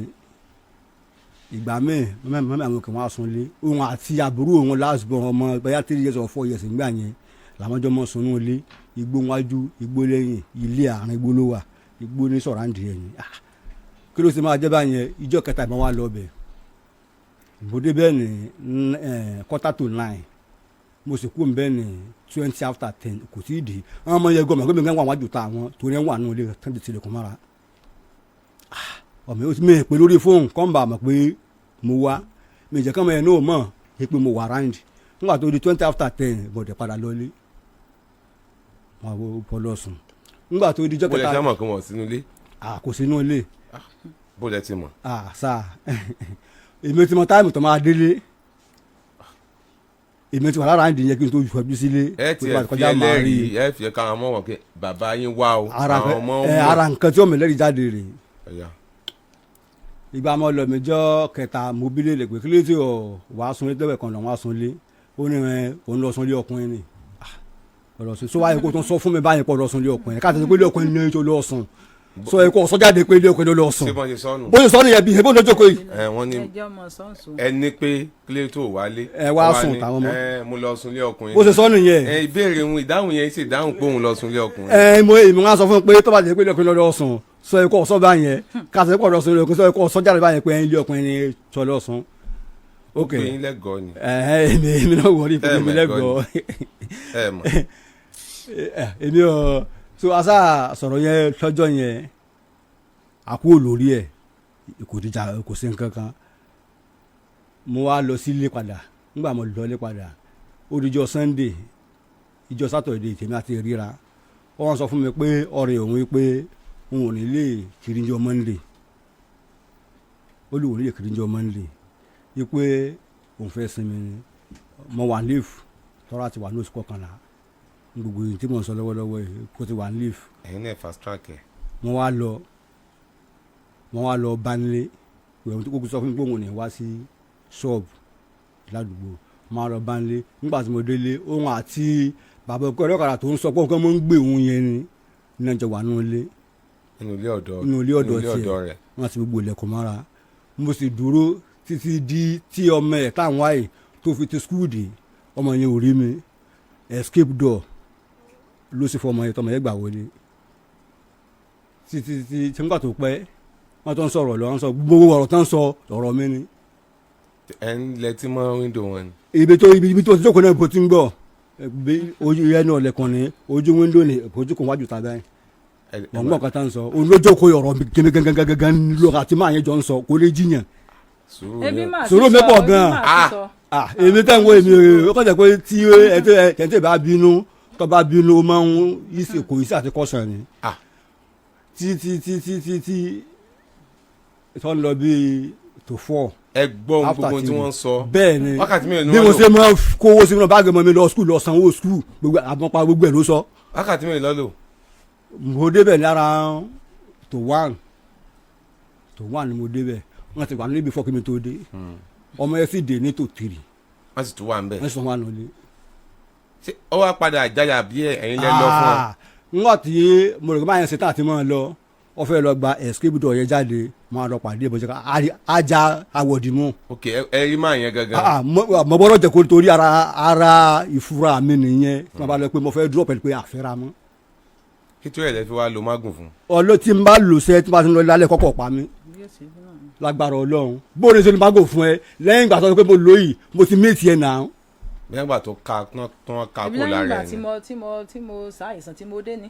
ìgbà míì mummy àwọn òkè wọn á sunlé, òun àti àbúrò òun last born, ọmọ bóyá 3 years or 4 years nígbà yẹn, làwọn jọ mọ sunú ilé. Igbó wájú, igbó lẹ́yìn, ilé àárín igbó ló wà, igbó ní sọ̀ráǹdì ẹ̀yìn. Ah, kí ló sì máa jẹ́ báyẹn? Ìjọ kẹta ìbọn wa lọ bẹ̀, mo dé bẹ́ẹ̀ ní 8:45, mo sì kú bẹ́ẹ̀ ní 10:20. Kò tí ì dé. Àwọn ọmọ yẹn gọmọ gómìnà wà wájú ta àwọn torí ẹ̀ wà nínú ilé tán ti tilẹ̀kùn mọ́ra. Ọmọ yóò ti mi pè lórí fóònù kọ́ńbà mọ̀ pé mo wá, mi jẹ́ kọ́mọ yẹn náà mọ̀ pé mo wà round. Nígbà tó di 10:20, mo dẹ̀ padà lọlé, wọn bọ́ lọ sùn. Nígbà tó di ijọ́ Bó lẹ kẹta. ṣe mọ̀ kí wọ́n sínú ilé? Kò sínú ilé. Bó lẹ ti mọ̀? Sáà, èmi ti mọ time tó máa délé. Èmi ti wà lára àǹdí yẹn kí n tó yọjú sílé. Ẹ Kó tó tiẹ̀ bá fi kọjá máa rí. ẹlẹ́rìí, ẹ fi káwọn ọmọ wọn kí bàbá yín wá o. Ara Àwọn ọmọ ẹ ara nǹkan tí ọmọ ẹlẹ́rìí jáde rè. Ọ̀yà. Ìgbà mọ lọ mi jọ kẹta, mo bí lè pé kí ló ti ọ wàá sunlé tẹ́wẹ̀ kan lọ wàá sunlé. Ó ní ẹ òun lọ sunlé ọkùnrin ni. Ọ̀rọ̀ sọ wáyé kó tó sọ fún mi báyìí pọ̀ lọ sunlé ọkùnrin, káàtó pé ilé ọkùnrin ní tó lọ sùn, sọ yẹ kó sọ jáde pé ilé ọkùnrin ló lọ sùn. Ṣé bọ́n ṣe sọnù? Bó ṣe sọ nìyẹn, bí ebó lójókòó yìí. Ẹ wọ́n ní Ẹjọ́ mọ̀ sọ́ọ̀sù. ẹ ní pé kílé tó wálé. Ẹ wá Ó sùn ní, táwọn ọmọ. Ẹ mo lọ sunlé ọkùnrin. Bó ṣe sọ nìyẹn. Ẹ ìbéèrè òun, ìdáhùn yẹn sì dáhùn pé òun lọ sunlé ọkùnrin. Ẹ mo èmi wọn sọ fún un pé tó bá jẹ́ pé ilé ọkùnrin ló lọ sùn, sọ yẹ kó sọ báyẹn, káàtó pé lọ sùn ilé ọkùnrin, sọ yẹ kó sọ jáde báyẹn pé ilé ọkùnrin ni sọ lọ sùn. Ok. Pé yín lẹ́gọ̀ọ́ ni. Ẹ èmi náà wọlé Ẹ èmi mọ̀. lẹ́gọ̀ọ́. Ẹ mọ̀. Èmi ò so asa sọ̀rọ̀ yẹn lọ́jọ́ yẹn, àkúrò lórí ẹ̀, kò dìjà, kò sí nǹkan kan. Mo wá lọ sílé padà. Nígbà mo lọ ilé padà, ó di ijọ́ Sunday, ìjọ́ Saturday tèmi àti ríra. Wọ́n sọ fún mi pé ọ̀rẹ́ òun pé òun ò ní lè kiri njọ́ Monday. Ó lè òun ní lè kiri njọ́ Monday yí pé òun fẹ́ sinmi ni. Mo wà ní leave, tọ́ra ti wà ní oṣù kọkànlá, gbogbo yìí tí mo ń sọ lọ́wọ́lọ́wọ́ yìí kó ti wà ní leave. Ẹ̀yin náà fast track ẹ̀. Mo wá lọ bá nílé ìwé tó kókó sọ fún mi pé òun ò ní wá sí ṣọ́ọ̀bù ládùúgbò. Mo wá lọ bá nílé. Nígbà tí mo délé, òun àti bàbá ọkọ ọlọ́kadà tó ń sọ pé òun kàn máa ń gbé òun yẹn ni ní ọjọ́ wà nínú ilé. Nínú ilé ọ̀dọ̀? Nínú ilé ọ̀dọ̀ Nínú ilé tiẹ̀. ọ̀dọ̀ rẹ̀. Wọ́n ti gbogbo ilẹ̀kùn mọ́ra. Mo sì dúró títí di tí ọmọ ẹ̀ táwọn wáyé tó fi ti school dé. Ọmọ yẹn ò rí mi. Escape door ló sì fọ ọmọ yẹn, tọmọ yẹn gbà wọlé títí tí tí nígbà tó pẹ́, wọ́n tó ń sọ̀rọ̀ lọ, wọ́n sọ gbogbo ọ̀rọ̀ tó ń sọ, ọ̀rọ̀ mi ni. Ẹ ń lẹtí mọ́ window wọn ni? Ibi tó ti jókòó náà, bó ti ń gbọ́ bí ojú yẹn náà lẹ̀kùn ní ojú window ní ojú kò wájú tàbí mọ̀ ń gbọ́ nǹkan tá ń sọ. Òun ló jókòó, ọ̀rọ̀ mi gẹ́gẹ́gẹ́gẹ́gẹ́ lọ́kàn àti máa yẹn jọ ń sọ, kò lè jiyàn. Sùúrù Ebi yẹn. máa ti Sùúrù mi sọ, pọ̀ ebi gan-an. máa ti Ah. sọ. Ah, èmi tẹ́ ń wo èmi o, ó kàn jẹ́ pé tí ẹ tẹ́ bá bínú, tó bá bínú, ó máa ń yí kò yí sí àti kọ́sàn ni. Ah. Tí tí tí tí tí tí tó ń lọ bíi tó 4. Ẹ gbọ́ ohun After gbogbo tí three. wọ́n ń sọ. Bẹ́ẹ̀ ni. Wákàtí mélòó ni Bí wọ́n mo lò? ṣe máa ń kówó sínú báàgì mọ́ mi lọ school, lọ sanwó school, gbogbo àmọ́pa gbogbo ẹ̀ ló sọ. Wákàtí mélòó ló lò? Mo débẹ̀ ní ara to 1 ni mo débẹ̀. Wọ́n ti wà níbi fọ́ kí mi tó dé. Ọmọ yẹn sì dé ní tó 3. Wọ́n sì tún wà ń bẹ̀. Wọ́n sì wà nílé. Ṣé ó wá padà jáyà bí ẹ̀yin lẹ lọ fún ọ? Ńgbà tí mo rò pé báyẹn ṣe tá àti máa lọ, ó fẹ́ lọ gba escape door yẹn jáde, máa lọ pàdé ìbọn jẹ́ ajá awọ̀dìmú. Ok, ẹ rí máa yẹn gangan. Ah, mo gbọ́dọ̀ jẹ́ kó torí ara ìfura mi nìyẹn tí wọ́n bá lọ pé mo fẹ́ dúró pẹ̀lú pé àfẹ́ra mọ́. Kí tó yẹ lẹ fi wá lo mágùn fún? Ọlọ́ tí n bá lò sẹ́, tí n bá ti ń lọ lálẹ́ kọ́kọ́ pa mí. Bí ó ṣe rí náà ni. Lágbára Ọlọ́run, bóde ṣe ni bá gò fún ẹ lẹ́yìn ìgbà tó sọ pé mo lò yìí, mo ti méjì ẹ̀ náà. Nígbà tó ka tán ká Ebi kó lẹ́yìn lára ìgbà ẹ̀ tí ni. mo tí mo tí mo ṣàìsàn tí mo dé ni.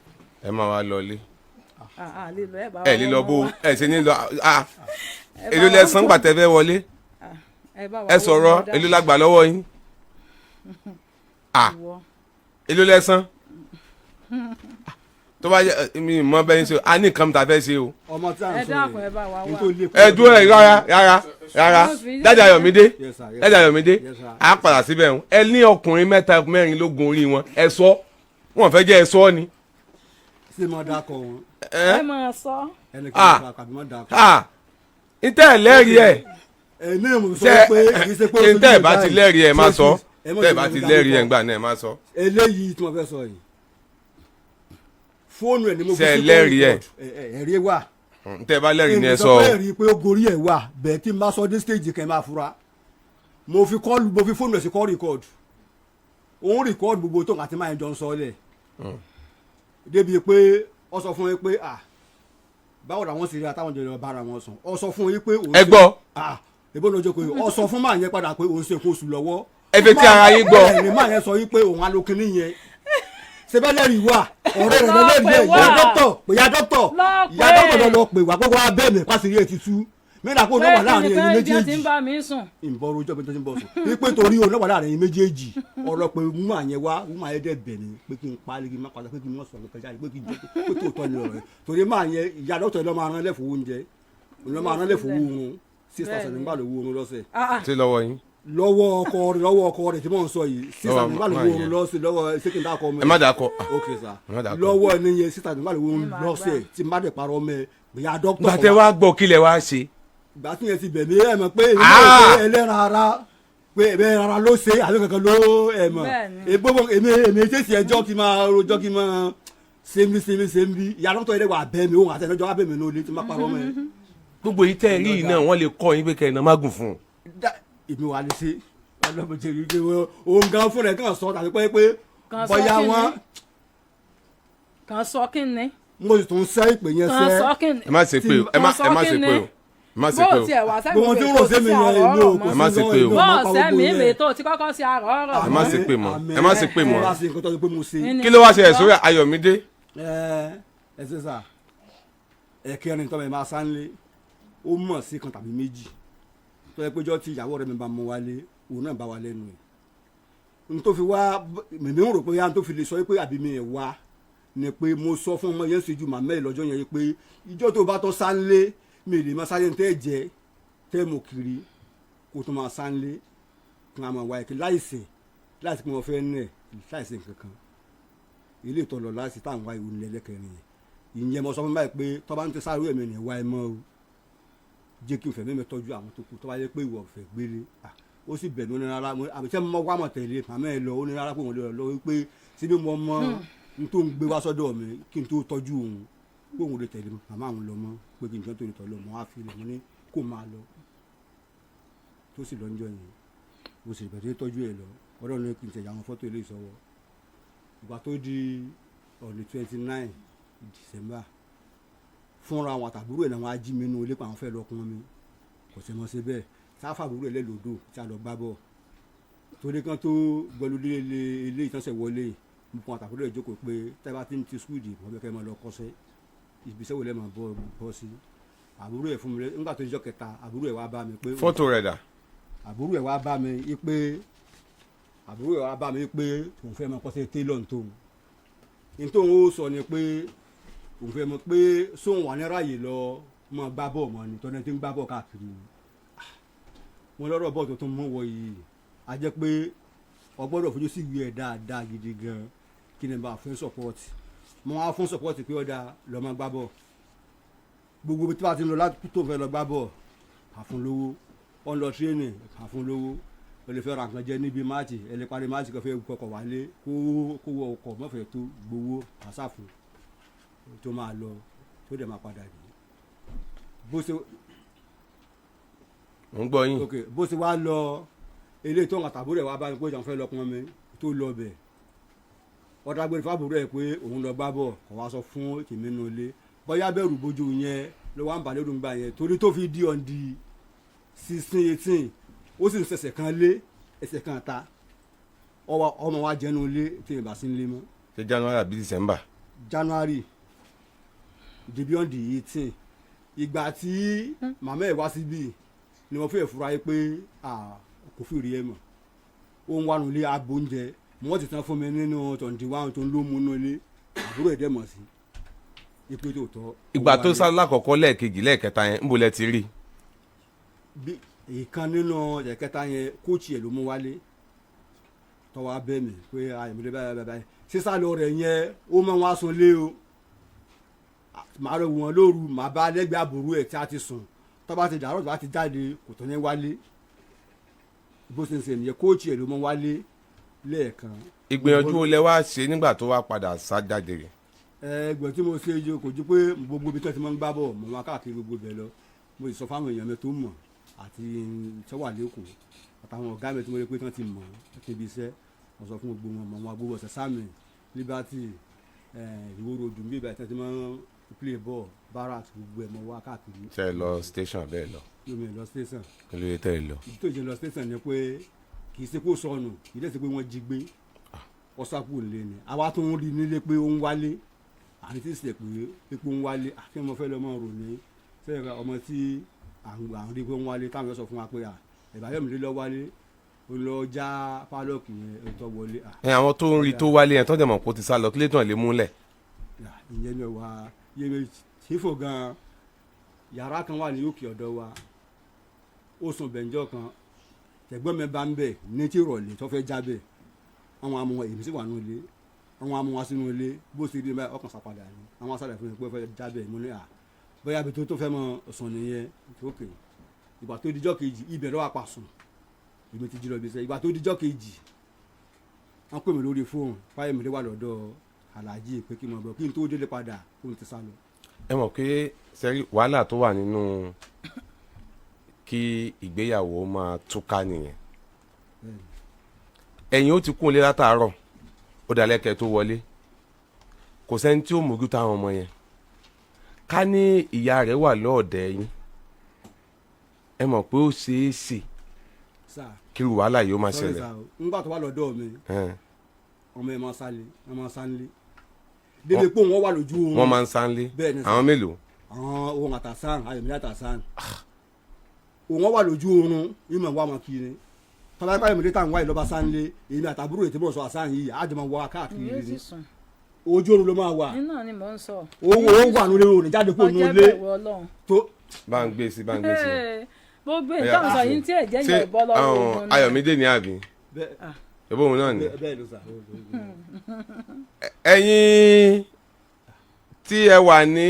Ẹ máa wá lọlé. À lè lọ, ẹ bá Ẹ lè lọ bó ẹ ṣe ní lọ. Ah. Ẹ bá Èló wa lẹ san gbà tẹ́ fẹ́ wọlé? Ẹ bá wa Ẹ wá sọ̀rọ̀. ọmọ Èló la gbà lọ́wọ́ yín? Ah, ìwọ. èló lẹ san? Tó bá yẹ mi mọ bẹ́ẹ̀ ṣe, a ní nǹkan tá a fẹ́ ṣe o. Ọmọ tí à Ẹ ń sọ dákun, yìí, ẹ bá wa ní wá. tó lé Ẹ dúró, ẹ rárá rárá rárá. Daddy Ayọ̀mídé. Yes, sir, yes, Daddy Ayọ̀mídé. Yes, sir. Á padà síbẹ̀ ń ẹ ní ọkùnrin mẹ́ta mẹ́rin ló gun orí wọn. Ẹ sọ, wọn fẹ́ jẹ́ ẹ sọ ni. Ṣé mo dákọ̀ wọn? Ẹ máa sọ. Ẹnì Ah. kan àbí mo dákọ̀? Ah, ntẹ́ ẹ lẹ́rìí ẹ̀. Ẹ ní mo sọ Tẹ́ pé kì í ṣe pé ó ntẹ́ ẹ bá ti lẹ́rìí ẹ̀, má sọ. Ẹ mọ̀ Tẹ́ ẹ sí bá mo ti dárúkọ. lẹ́rìí ẹ̀ ńgbà náà, ẹ má sọ. Eléyìí tí mo fẹ́ sọ yìí, fóònù ẹ̀ ni mo fi Ṣé ẹ sí lẹ́rìí ẹ̀? Ẹ̀rí wà. Ntẹ́ ẹ bá lẹ́rìí ni ẹ Èmi sọ. pé ẹ̀rí pé ó gorí ẹ̀ wà bẹ́ẹ̀. Tí n bá sọ dé stage kan, ẹ máa fura. Mo fi call, mo fi fóònù ẹ̀ sí call record. Òun record gbogbo tó àti máa ń jọ ń sọ lẹ̀ débi pé ó sọ fún yín pé, ah, báwo làwọn sì rí àtàwọn jọ lọ bára wọn sùn. Ó sọ fún yín pé òun Ẹ gbọ́. Ah, ìbọn ojú pé ó sọ fún máa yẹn padà pé òun ṣe nǹkan oṣù lọ́wọ́. Ẹ fi tí ara yín gbọ́. Bẹ́ẹ̀ ni máa yẹn sọ yín pé òun alókinní yẹn sebẹ́lẹ́rì wà, ọ̀rẹ́ rẹ̀ Lọ lọ́lẹ́rìí pè ẹ̀. wá. Ìyá dọ́kítọ̀ pé, ìyá dọ́kítọ̀, Lọ ìyá pè. dọ́kítọ̀ lọ pè wá gbogbo wa bẹ́ẹ̀ mi pàṣírí ẹ̀ ti tú mẹ́ta kó Pé náà wà kí láàrin ni pé ẹ̀yin ibi tí ń méjèèjì. bá mi sùn. Ìbọn rojọ́ pé tó ti ń bọ̀ sùn wípé torí òun náà wà láàrin ẹ̀yin méjèèjì. Ọ̀rọ̀ pé wúmà yẹn wá, wúmà yẹn dẹ̀ bẹ̀ mí pé kí n pa á, kí n má padà, pé kí n má sọ̀rọ̀ kọjá, pé kí n jẹ́ pé tòótọ́ ni ọ̀rọ̀ yẹn, torí máa yẹn, ìyá dọ́kítọ̀ yẹn lọ́ máa rán lẹ́fọ̀ọ́ oúnjẹ, òun lọ́ máa rán lẹ́fọ̀ọ́ oorun, 6,000 nígbà lówó oorun lọ́sẹ̀. Ah, ah. Ṣé lọ́wọ́ yín? Lọ́wọ́ ọkọ rẹ̀, lọ́wọ́ ọkọ rẹ̀ tí mò ń sọ yìí, 6,000 nígbà lówó máa oorun yẹn. lọ́sẹ̀ lọ́wọ́. Ṣé kí n dákọ̀ ọmọ Ẹ má dàkọ. Ok sir. Ẹ má dàkọ. Lọ́wọ́ ẹni yẹn, 6,000 nígbà lówó oorun Ẹ máa lọ́sẹ̀. gbà. Tí má dẹ̀ parọ́ mẹ́ ìyá dọ́kítọ̀. Gbàtẹ́ wá gbọ́, kílẹ̀ wá ṣe? Ìgbà tí yẹn ti bẹ̀ mí, ẹ mọ̀ pé èmi Ah! náà pé ẹlẹ́ran ara, pé ẹlẹ́ran ara ló ṣe àbí kankan ló ẹ mọ̀. Bẹ́ẹ̀ni. Ègbó èmi tẹ̀sí ẹjọ́ kí n máa rojọ́, kí n máa ṣe mí ṣe mí ṣe mí. Ìyá dọ́kítọ̀ yẹn wà bẹ́ mi, òun àti ẹ̀dọ́jọ́ wà bẹ́ mi ní olè tí má parọ́ mọ́ ẹ. Gbogbo yìí tẹ́ ẹ rí yìí náà, wọ́n lè kọ́ yín pé kẹ́ ẹ̀ náà má gùn fún un. Èmi wà lè ṣe ọlọ́mọdé rí pé òun gan fúnra ẹ̀ kàn sọ tàbí pé pé Kàn sọ bóyá kí ni? wọ́n Kàn sọ kí ni? Mo sì tún sẹ́ ìpè yẹn Kàn sẹ́. sọ kí ni? Ẹ má ṣe pé o, ẹ má ṣe pé o, ẹ má ṣe Bó pé o. tiẹ̀ wá sẹ́mi Gbogbo tí ń rò sí mi yẹn, èmi ò kò Ẹ má sí ṣe pé o. lọ́wọ́, èmi ò má Bó pa sẹ́mi gbogbo mi yẹn. tó ti kọ́kọ́ sí àrọ̀ ọ̀rọ̀ Ẹ má ṣe pé mọ́, ẹ má ṣe pé mọ́. Ẹ má ṣe nǹkan tó ṣe pé mo ṣe. Ní- Kí ló wá ṣe ẹ̀ sórí Ayọ̀mídé? Ẹ ẹ ṣe sà, ẹ̀kẹrin tọ́mọ ẹ̀ máa sánlé, ó mọ̀ sí kan tàbí méjì tó yẹ pé jọ́ tí ìyàwó rẹ̀ mi bá mú wálé, òun náà bá wa lẹ́nu ẹ̀ n tó fi wá mímí ń rò pé yá n tó fi lè sọ pé àbí mi ẹ̀ wá ni pé mo sọ fún ọmọ yẹn ṣojú màmá ẹ̀ lọ́jọ́ yẹn pé ìjọ́ tó bá tọ́ sánlé, mi lè máa sáré tẹ́ jẹ tẹ́ mọ̀ kiri kó tó máa sánlé kí wọ́n máa wá ẹ̀kí láìsẹ̀ láìsí pé wọ́n fẹ́ nẹ̀ láìsí nǹkan kan ilé ìtọ́ lọ láìsí táwọn wá ìwé lẹ́lẹ́kẹrin yẹn. Ìyẹn mo sọ fún báyìí pé tọ́ba ń tẹ sáré ẹ̀mí ni wá ẹ mọ́ o, jẹ́ kí n fẹ̀mí mi tọ́jú àwọn tó kù. Tọ́ba yẹ pé ìwọ fẹ́ gbélé, ah, ó sì bẹ̀ mí, ó ní rárá. Àbí sẹ́ mo wá mọ̀ tẹ̀lé màmá ẹ lọ? Ó ní rárá pé òun lè lọ wípé síbi mo mọ n tó ń gbé wá sọ́dọ̀ mi kí n tó tọ́jú òun, pé òun lè tẹ̀lé màmá àwọn lọ mọ́, pé kí n jọ́ tó lè tọ́ lọ mọ́ á fi lè mo ní kó máa lọ. Tó sì lọ́njọ́ yẹn, mo sì bẹ̀rẹ̀ tọ́jú ẹ̀ lọ. Ọlọ́run ní kí n tẹ̀yà àwọn fọ́tò ilé ìsọwọ́. Ìgbà tó di on the 29 December, fúnra àwọn àtàbúrò ẹ̀ náà wọ́n á jí mi nínú ilé pé àwọn fẹ́ lọ kún mi. Kò sí mọ́ sí bẹ́ẹ̀ sáfà àbúrò ẹ̀ lẹ́lòdò tí a lọ gbá bọ̀ torí kan tó gbẹlúdé ilé ìtànṣẹ́ wọlé. Mo kún àtàbúrò ẹ̀ jókòó pé tẹ́ bá ti ń ti school dì, wọ́n fẹ́ kẹ́ máa lọ kọ́ṣẹ́ ibiṣẹ́ wo lẹ́ máa bọ́ bọ́ sí. Àbúrò ẹ̀ fún mi nígbà tó dijọ́ kẹta, àbúrò ẹ̀ wá bá mi pé Fọ́tò rẹ̀ dà? Àbúrò ẹ̀ wá bá mi í pé, àbúrò ẹ̀ wá bá mi pé òun fẹ́ máa kọ́ṣẹ́ tailor ní tóun ní tóun. Ó sọ ni pé òun fẹ́ mọ̀ pé sóun wà ní ráàyè lọ mọ gbá bọ́ọ̀ mọ́ ni tọ́ni tí ń gbá bọ́ọ̀ káàkiri ni wọn lọ́rọ̀ bọ́ọ̀ tuntun mú wọ yìí. A jẹ́ pé o gbọ́dọ̀ fojú sí ìwé ẹ̀ dáadáa gidi gan kí ni bá fún support. Mo wá fún support pé ọ̀dà lọ́ máa gbá bọ́ọ̀ gbogbo ibi tí wàá ti ń lọ láti tó fẹ́ lọ gbá bọ́ọ̀, àfún lówó. Ó ń lọ training, àfún lówó. O lè fẹ́ ra nǹkan jẹ níbi match, ẹ lè parí match kan fẹ́ kọkọ̀ wálé, kó wọ ọkọ̀ mọ́fẹ̀ẹ́ tó gbowó àṣàfún tó máa lọ tó dẹ̀ máa padà dé bó ṣe. Mo ń gbọ́ yín. Ok, bó ṣe wá lọ eléyìí tó ń àtàbúrò ẹ̀ wá bá mi pé ìjọba fẹ́ lọ pọn mi tó lọ bẹ̀, wọ́n dágbére fábúrò ẹ̀ pé òun lọ gbá bọ̀. Kò wá sọ fún tèmi nínú ilé, bóyá bẹ̀rù bójú yẹn ló wá ń bà lérò ńgbà yẹn, torí tó fi di on the 16 18, ó sì ń ṣẹ̀ṣẹ̀ kan lé ẹsẹ̀ kan ta ọmọ wa jẹ́nu ilé tí ìbá sí ń lé mọ́. Ṣe January àbí December? January di beyond the 18. Ìgbà tí màmá ẹ̀ wá síbí ni wọ́n fẹ́ẹ̀ fura yìí pé kò fi rí ẹ mọ̀. Ó ń wá nulẹ̀ abo oúnjẹ wọ́n ti tán fún mi nínú tọ̀ǹdì wa tó ń ló mú nulẹ̀, àbúrò ẹ̀ dẹ̀ mọ̀ sí ipe tó tọ́. Ìgbà tó sá lákọ̀ọ́kọ́, lẹ́ẹ̀kejì, lẹ́ẹ̀kẹta yẹn, ńbo lẹ ti rí? Bí ìkan nínú ẹ̀kẹta yẹn, kóòtù ẹ̀ ló mú wálé tọ́wọ́ abẹ́ mi pé Ayọ̀mídé báyìí báyìí báyìí. Sísá lọ rẹ̀ yẹn, ó mọ̀ wọn aṣọ lé o, màá rẹ̀ wọ́n lóru, màá bá lẹ́gbẹ̀ẹ́ àbúrò ẹ̀ tí a ti sùn. Tó bá ti dàrọ́, tó bá ti jáde, kò tó ní wálé. Bó ṣe ń ṣe nìyẹn, kóòtù ẹ̀ ló mú wálé lẹ́ẹ̀kan. Ìgbìyànjú wo lẹ wá ṣe nígbà tó wá padà sá jáde rẹ̀? Ẹgbẹ́ tí mo ṣe yìí kò ju pé gbogbo ibi tó ti máa ń gbá bọ̀ mọ̀ wọn káàkiri gbogbo ibẹ̀ lọ. Mo sì sọ fáwọn èèyàn mi tó mọ̀ àti tó wà lẹ́kọ̀ọ́ àtàwọn ọ̀gá mi tí mo rí pé tán ti mọ̀ láti ibi iṣẹ́. Mo sọ fún gbogbo wọn, mọ̀ wọn gbogbo ọ̀sẹ̀ sáàmì Liberty, Ìwó Road bí ibà tí wọ́n ti máa ń play ball, barracks, gbogbo ẹ̀ mọ̀ wá káàkiri. Ṣe ẹ lọ station bẹ́ẹ̀ lọ? Lómi ẹ̀ lọ station. Kí ló dé tẹ́ ẹ lọ? Ìdí tó jẹ́ lọ station ni pé kì í ṣe kó sọnù, kì í dẹ̀ ṣe pé wọ́n jí gbé, ọ̀sápò nílé ni. Àwa tó ń rí nílé pé ó ń wálé, àní tí sì pé epo ń wálé àti ọmọ fẹ́ lọ́mọ rò ní sẹ́yìn ọmọ tí à ń rí pé ó ń wálé, táwọn yóò sọ fún wa pé Ìbáyọ̀mídé lọ wálé, ó lọ já padlock yẹn, ó tọ́ wọlé. Ẹ àwọn tó ń rí tó wálé yẹn, tó dẹ̀ mọ̀ kó ti sá lọ, kí lè tàn lè múlẹ̀? Ìyẹn ni wà yẹmi sífò gan. Yàrá kan wà ní òkè ọ̀dọ̀ wa, ó sùn bẹ̀ǹjọ́ kan, tẹ̀gbọ́n mi bá ń bẹ̀ ní tí ìrọ̀lẹ́ tó fẹ́ jábẹ̀, àwọn amú wọn, èmi sì wà ní ilé, àwọn amú wa sínú ilé. Bó ṣe rí báyìí, ọkàn sàpadà ni. Àwọn asàlẹ̀ fún mi pé ó fẹ́ jábẹ̀. Mo ní à bóyá ibi tó fẹ́ mọ sùn nìyẹn. Òkè ìgbà tó dijọ́ kejì, ibẹ̀ lọ́wọ́ apá sùn, èmi ti jí lọ ibi iṣẹ́. Ìgbà tó dijọ́ kejì, wọ́n pè mí lórí fóònù, fáyemí wà lọ́dọ̀ aláàjì, pé kí n mọ̀ bọ̀. Kí n tó délé padà, kó n ti sá lọ. Ẹ mọ̀ pé sẹ́rí wàhálà tó wà nínú kí ìgbéyàwó máa túká nìyẹn. Ẹ̀yin ó ti kún ilé látàárọ̀, ó dalẹ́ kẹ́ tó wọlé, kò sẹ́ni tí ó mójútó àwọn ọmọ yẹn. Ká ní ìyá rẹ̀ wà lọ́ọ̀dẹ̀ yín, ẹ mọ̀ pé ó ṣeé ṣe Sá kí irú wàhálà yìí ó máa sọ́rí ṣẹlẹ̀. Sá o, ńgbà tó wà lọ́dọ̀ mi, Ẹn. ọmọ ẹ̀ máa sálé, ẹ̀ máa sálé débi pé òun wà lójú oorun. Wọ́n máa ń sánlé? Bẹ́ẹ̀ ni sà. Àwọn mélòó? Àwọn ohun àtàsán, Ayọ̀mídé àtàsán. Òun wà lójú oorun, ìmọ̀ wà máa kiri. Tọ́lá ipá Ayọ̀mídé táwọn wáyé lọ́ba sánlé, èmi àtàbúrò ètò ìbọ̀sọ̀ àsán yìí àjọmọ̀ wọ káàkiri Yóò sì ni. sùn. Ojú oorun ló máa wà. Nínú ni mò ń sọ. Owó ó wà nílé, òní jáde kó Ọjọ́ nulẹ̀ bẹ̀rù Ọlọ́run. tó. Bá ń gbé sí, bá ń gbé sí. Gbogbo Ọya, ìtàn sọ yìí tí ẹ̀jẹ̀ ṣé yẹn bọ́ lọ́wọ́ àwọn ogun náà. Ayọ̀mídé ni àbí? Bẹ́ẹ̀. Ẹ̀bùn òun náà ni. Bẹ́ẹ̀ ló sà. Ẹ̀yin tí ẹ wà ní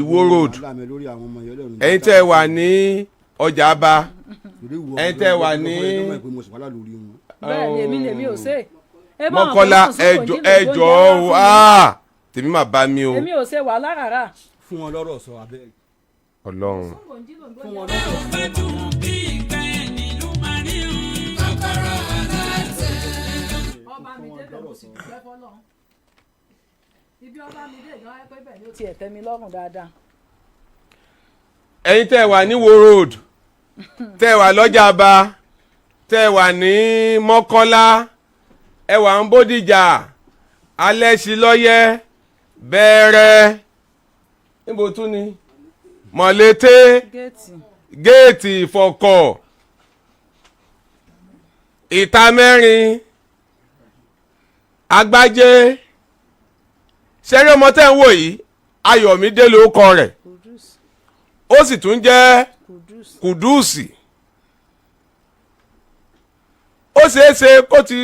Ìwó Road, ẹ̀yin tẹ́ ẹ wà ní ọjà Aba, ẹ̀yin tẹ́ ẹ wà ní Bẹ́ẹ̀ ni, èmi lèmi ò ṣe é. Mọ́kọ́lá, ẹjọ́ ẹjọ́ o, tèmi mà bá mi o. Èmi ò ṣe wàhálà rárá. Fún wọn lọ́rọ̀ sọ abẹ́. Ọlọ́run. Fún wọn lọ́rọ̀. Ọba mi débẹ̀, mo sì dúpẹ́ fọlọ́run. Ibi ọba mi dé gan ẹ pé bẹ́ẹ̀ ni ó tiẹ̀ tẹ́ mi lọ́rùn dáadáa. Ẹ̀yin tẹ́ ẹ wà ní Ìwó Road, tẹ́ ẹ wà lọ́jà Aba, tẹ́ ẹ wà ní Mọ́kọ́lá, ẹ wà ń Bódìjà, Alẹ́sìlọ́yẹ́, Bẹ̀rẹ̀, níbo tún ni, Mọ̀lété, Géètì. Géètì, Ìfọ̀kọ̀, Ìta Mẹ́rin, Agbájé. Ṣẹ́rí ọmọ tẹ́ ń wò yìí, Ayọ̀mídé lórúkọ rẹ̀. Kudus. Ó sì tún jẹ́ Kudus. Kùdùsì. Ó ṣeé ṣe kó ti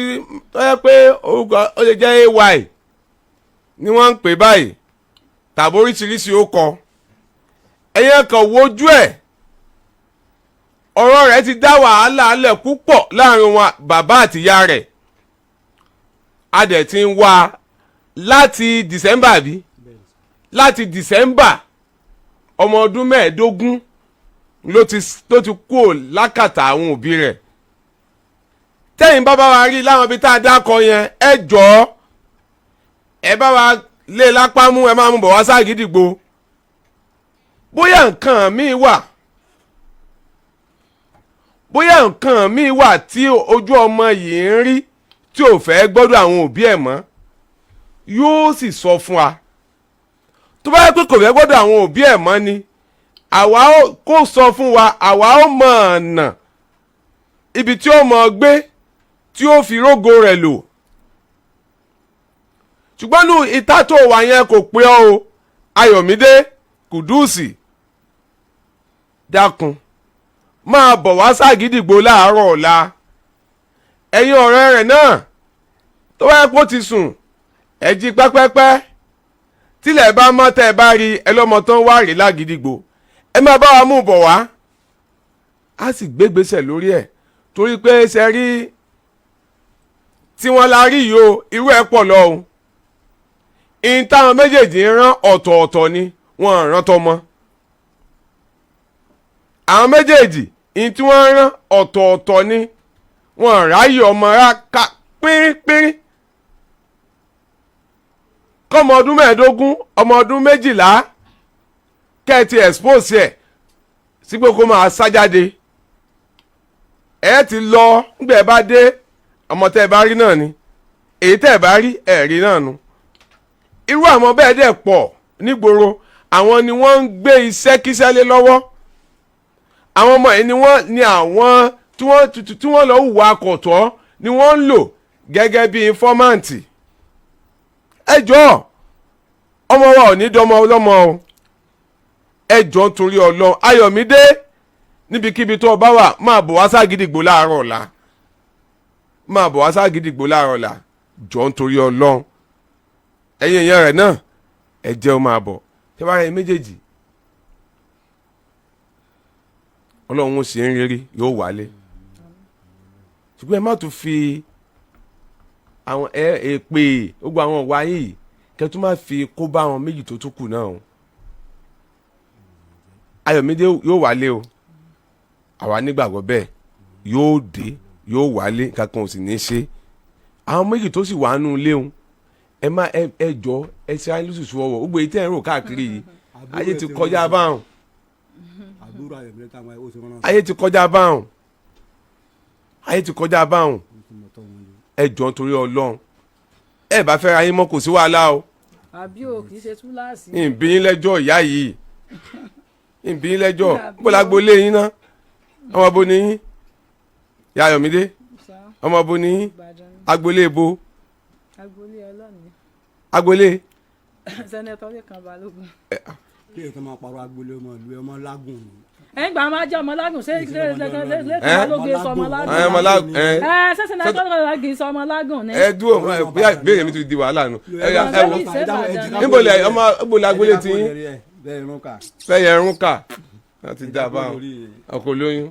tó yẹ pé orúkọ ó lè jẹ́ ay ni wọ́n ń pè báyìí tàbí oríṣiríṣi ó kọ. Ẹ̀yẹn kan wojú ẹ̀, ọ̀rọ̀ rẹ̀ ti dá wàhálà alẹ̀ púpọ̀ láàrin wọn, bàbá àtìyá rẹ̀. A dẹ̀ ti ń wá láti December bí, láti December. Ọmọ ọdún 15 ló ti kúrò lákàtà àwọn òbí rẹ̀. Tẹ́yìn bá bá wa rí láwọn ibi tá a dákọ yẹn, ẹ jọ̀ọ́, ẹ bá wa lé lápá mú, ẹ máa mú bọ̀ wá ságídígbò. Bóyá nǹkan míì wà, bóyá nǹkan míì wà tí ojú ọmọ yìí ń rí tí ò fẹ́ gbọ́dọ̀ àwọn òbí ẹ̀ mọ́, yóò sì sọ fún wa. Tó bá yẹ pé kò fẹ́ gbọ́dọ̀ àwọn òbí ẹ̀ mọ́ ni. Àwa ó kó sọ fún wa, àwa ó mọ̀ ọ̀nà ibi tí ó mọ̀ gbé tí ó fi rógo rẹ̀ lò. Ṣùgbọ́n nù ìta tó wà yẹn kò pé ọ́ o. Ayọ̀mídé Kùdùsì, dákun, máa bọ̀ wá ságídìgbò láàárọ̀ ọ̀la. Ẹ̀yin ọ̀rẹ́ rẹ̀ náà, tó wáyé pé ó ti sùn, ẹ jí pẹ́pẹ́pẹ́. Tílẹ̀ bá mọ́, tẹ́ ẹ bá rí ẹ lọ́mọ tán wá rí lágídígbò, ẹ máa bá wa mú bọ̀ wá, á sì gbégbèsè lórí ẹ̀, torí pé ṣe rí tí wọ́n la rí yìí o, irú ẹ̀ pọ̀ lọ o. Ìyẹn táwọn méjèèjì ń rán ọ̀tọ̀ọ̀tọ̀ ni wọ́n rán tọmọ. Àwọn méjèèjì, ìyẹn tí wọ́n rán ọ̀tọ̀ọ̀tọ̀ ni, wọ́n ráyè ọmọ rá ká pínpín. Kọ́mọ ọdún 15, ọmọ ọdún 12, kẹ́ ẹ ti expose ẹ̀ sí pé kó máa sá jáde, ẹ ti lọ. Ńgbẹ́ ẹ bá dé, ọmọ tẹ́ ẹ bá rí náà ni, èyí tẹ́ ẹ bá rí, ẹ rí náà nu. Irú àwọn bẹ́ẹ̀ dẹ̀ pọ̀ nígboro. Àwọn ni wọ́n ń gbé iṣẹ́ kíṣẹ́ lé lọ́wọ́. Àwọn ọmọ yìí ni wọ́n ni àwọn tí wọ́n lọ hùwà akọ̀tọ́ ni wọ́n ń lò gẹ́gẹ́ bí informant. Ẹ jọ̀ọ́, ọmọ wa ò ní dọmọ ọlọ́mọ o. Ẹ jọ̀ọ́, nítorí Ọlọ́run, Ayọ̀mídé, níbikíbi tó o bá wà, máa bọ̀ wá ságídìgbò láàárọ̀ ọ̀la. Máa bọ̀ wá ságídìgbò láàárọ̀ ọ̀la. Jọ̀ọ́, nítorí Ọlọ́run, ẹ̀yin èèyàn rẹ̀ náà, ẹ jẹ́ ó máa bọ̀. Ṣé wàá rẹ̀ méjèèjì, Ọlọ́run ó ṣe ń rírí, yóò wálé. Ṣùgbọ́n ẹ má tún fi àwọn ẹ èpè gbogbo àwọn ọ̀wá yìí kẹ́ tún má fi kó bá àwọn méjì tó tún kù náà o. Ayọ̀mídé yóò wálé o, àwa nígbàgbọ́ bẹ́ẹ̀. Yóò dé, yóò wálé, kankan ò sì ní í ṣe. Àwọn méjì tó sì wà nù léwu, ẹ má ẹ jọ, ẹ ṣe ayé lóṣooṣù ọwọ́ gbogbo èyí tẹ́ ẹ ń rò káàkiri yìí. Ayé ti kọjá báwọn. Àbúrò Ayọ̀mídé táwọn ó ti rán. Ayé ti kọjá báwọn, ayé ti kọjá báwọn. Ẹ jọ, nítorí Ọlọ́run, ẹ bá fẹ́ ra yín mọ́, kò sí wàhálà o. Àbí o kì í ṣe túláàsì. Ìbí yín lẹ́jọ́ ìyá yìí, ìbí yín lẹ́jọ́. Bó la gbolé yín ná? Ọmọ bo ni yín, ìyá Ayọ̀mídé? Ọmọ bo ni yín? Ìbàdàn. Agbolé bo? Agboolé ọlọ́ọ̀ni. Agbolé? Senator Lékan Balógun. Kí èso máa parọ́ agboolé, ọmọ ìlú ọmọ lágùn ni. Ẹ ń gbà máa jẹ́ ọmọ lágùn, ṣé Lékan Ẹ? Balógun sọ ọmọ lágùn? Ẹ, ọmọ lágùn ẹ. Ẹ ṣé Senator Balógun sọ ọmọ lágùn ni. Ẹ dúró, bóyá ìbéèrè mi ti di wàhálà nù. Ẹ ẹ wò, níbo lẹ ọmọ, níbo lẹ agbolé ti yín? Bẹ́ẹ̀ irun kà. Fẹ́ yẹ ẹrún kà láti dá a báwọn ọkọ̀ olóyún.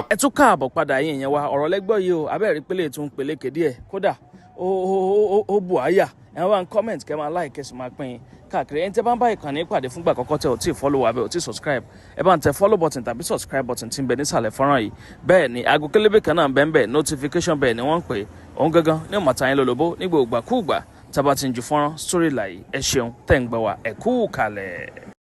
Ẹ tún káàbọ̀ padà yín ìyẹn wa. Ọ̀rọ̀ lẹ́gbọ́ yìí o, abẹ́rẹ́ pélé tún peléke díẹ̀, kódà ó bù àyà. Ẹ wá ń comment, kẹ́ máa like, kẹ́ sì máa pín in káàkiri. Ẹni tẹ́ bá ń bá ìkànnì pàdé fúngbà àkọ́kọ́, tẹ́ ò tí ì follow wa, bẹ́ẹ̀ ò tí ì subscribe, ẹ bá ń tẹ follow button tàbí subscribe button tí ń bẹ nísàlẹ̀ fọ́nrán yìí. Bẹ́ẹ̀ ni aago kélébé kan náà bẹ́ẹ̀ bẹ́ẹ̀, notification bẹ́ẹ̀ ni wọ́n ń pè é. Òun gangan ní ọ̀mọ̀ta yín lólobó nígbà ògbàkúùgbà tá a bá ti ń ju fọ́nrán sórí ìlà yìí. Ẹ ṣeun tẹ́ ń gbọ́ wa, ẹ kú kalẹ̀.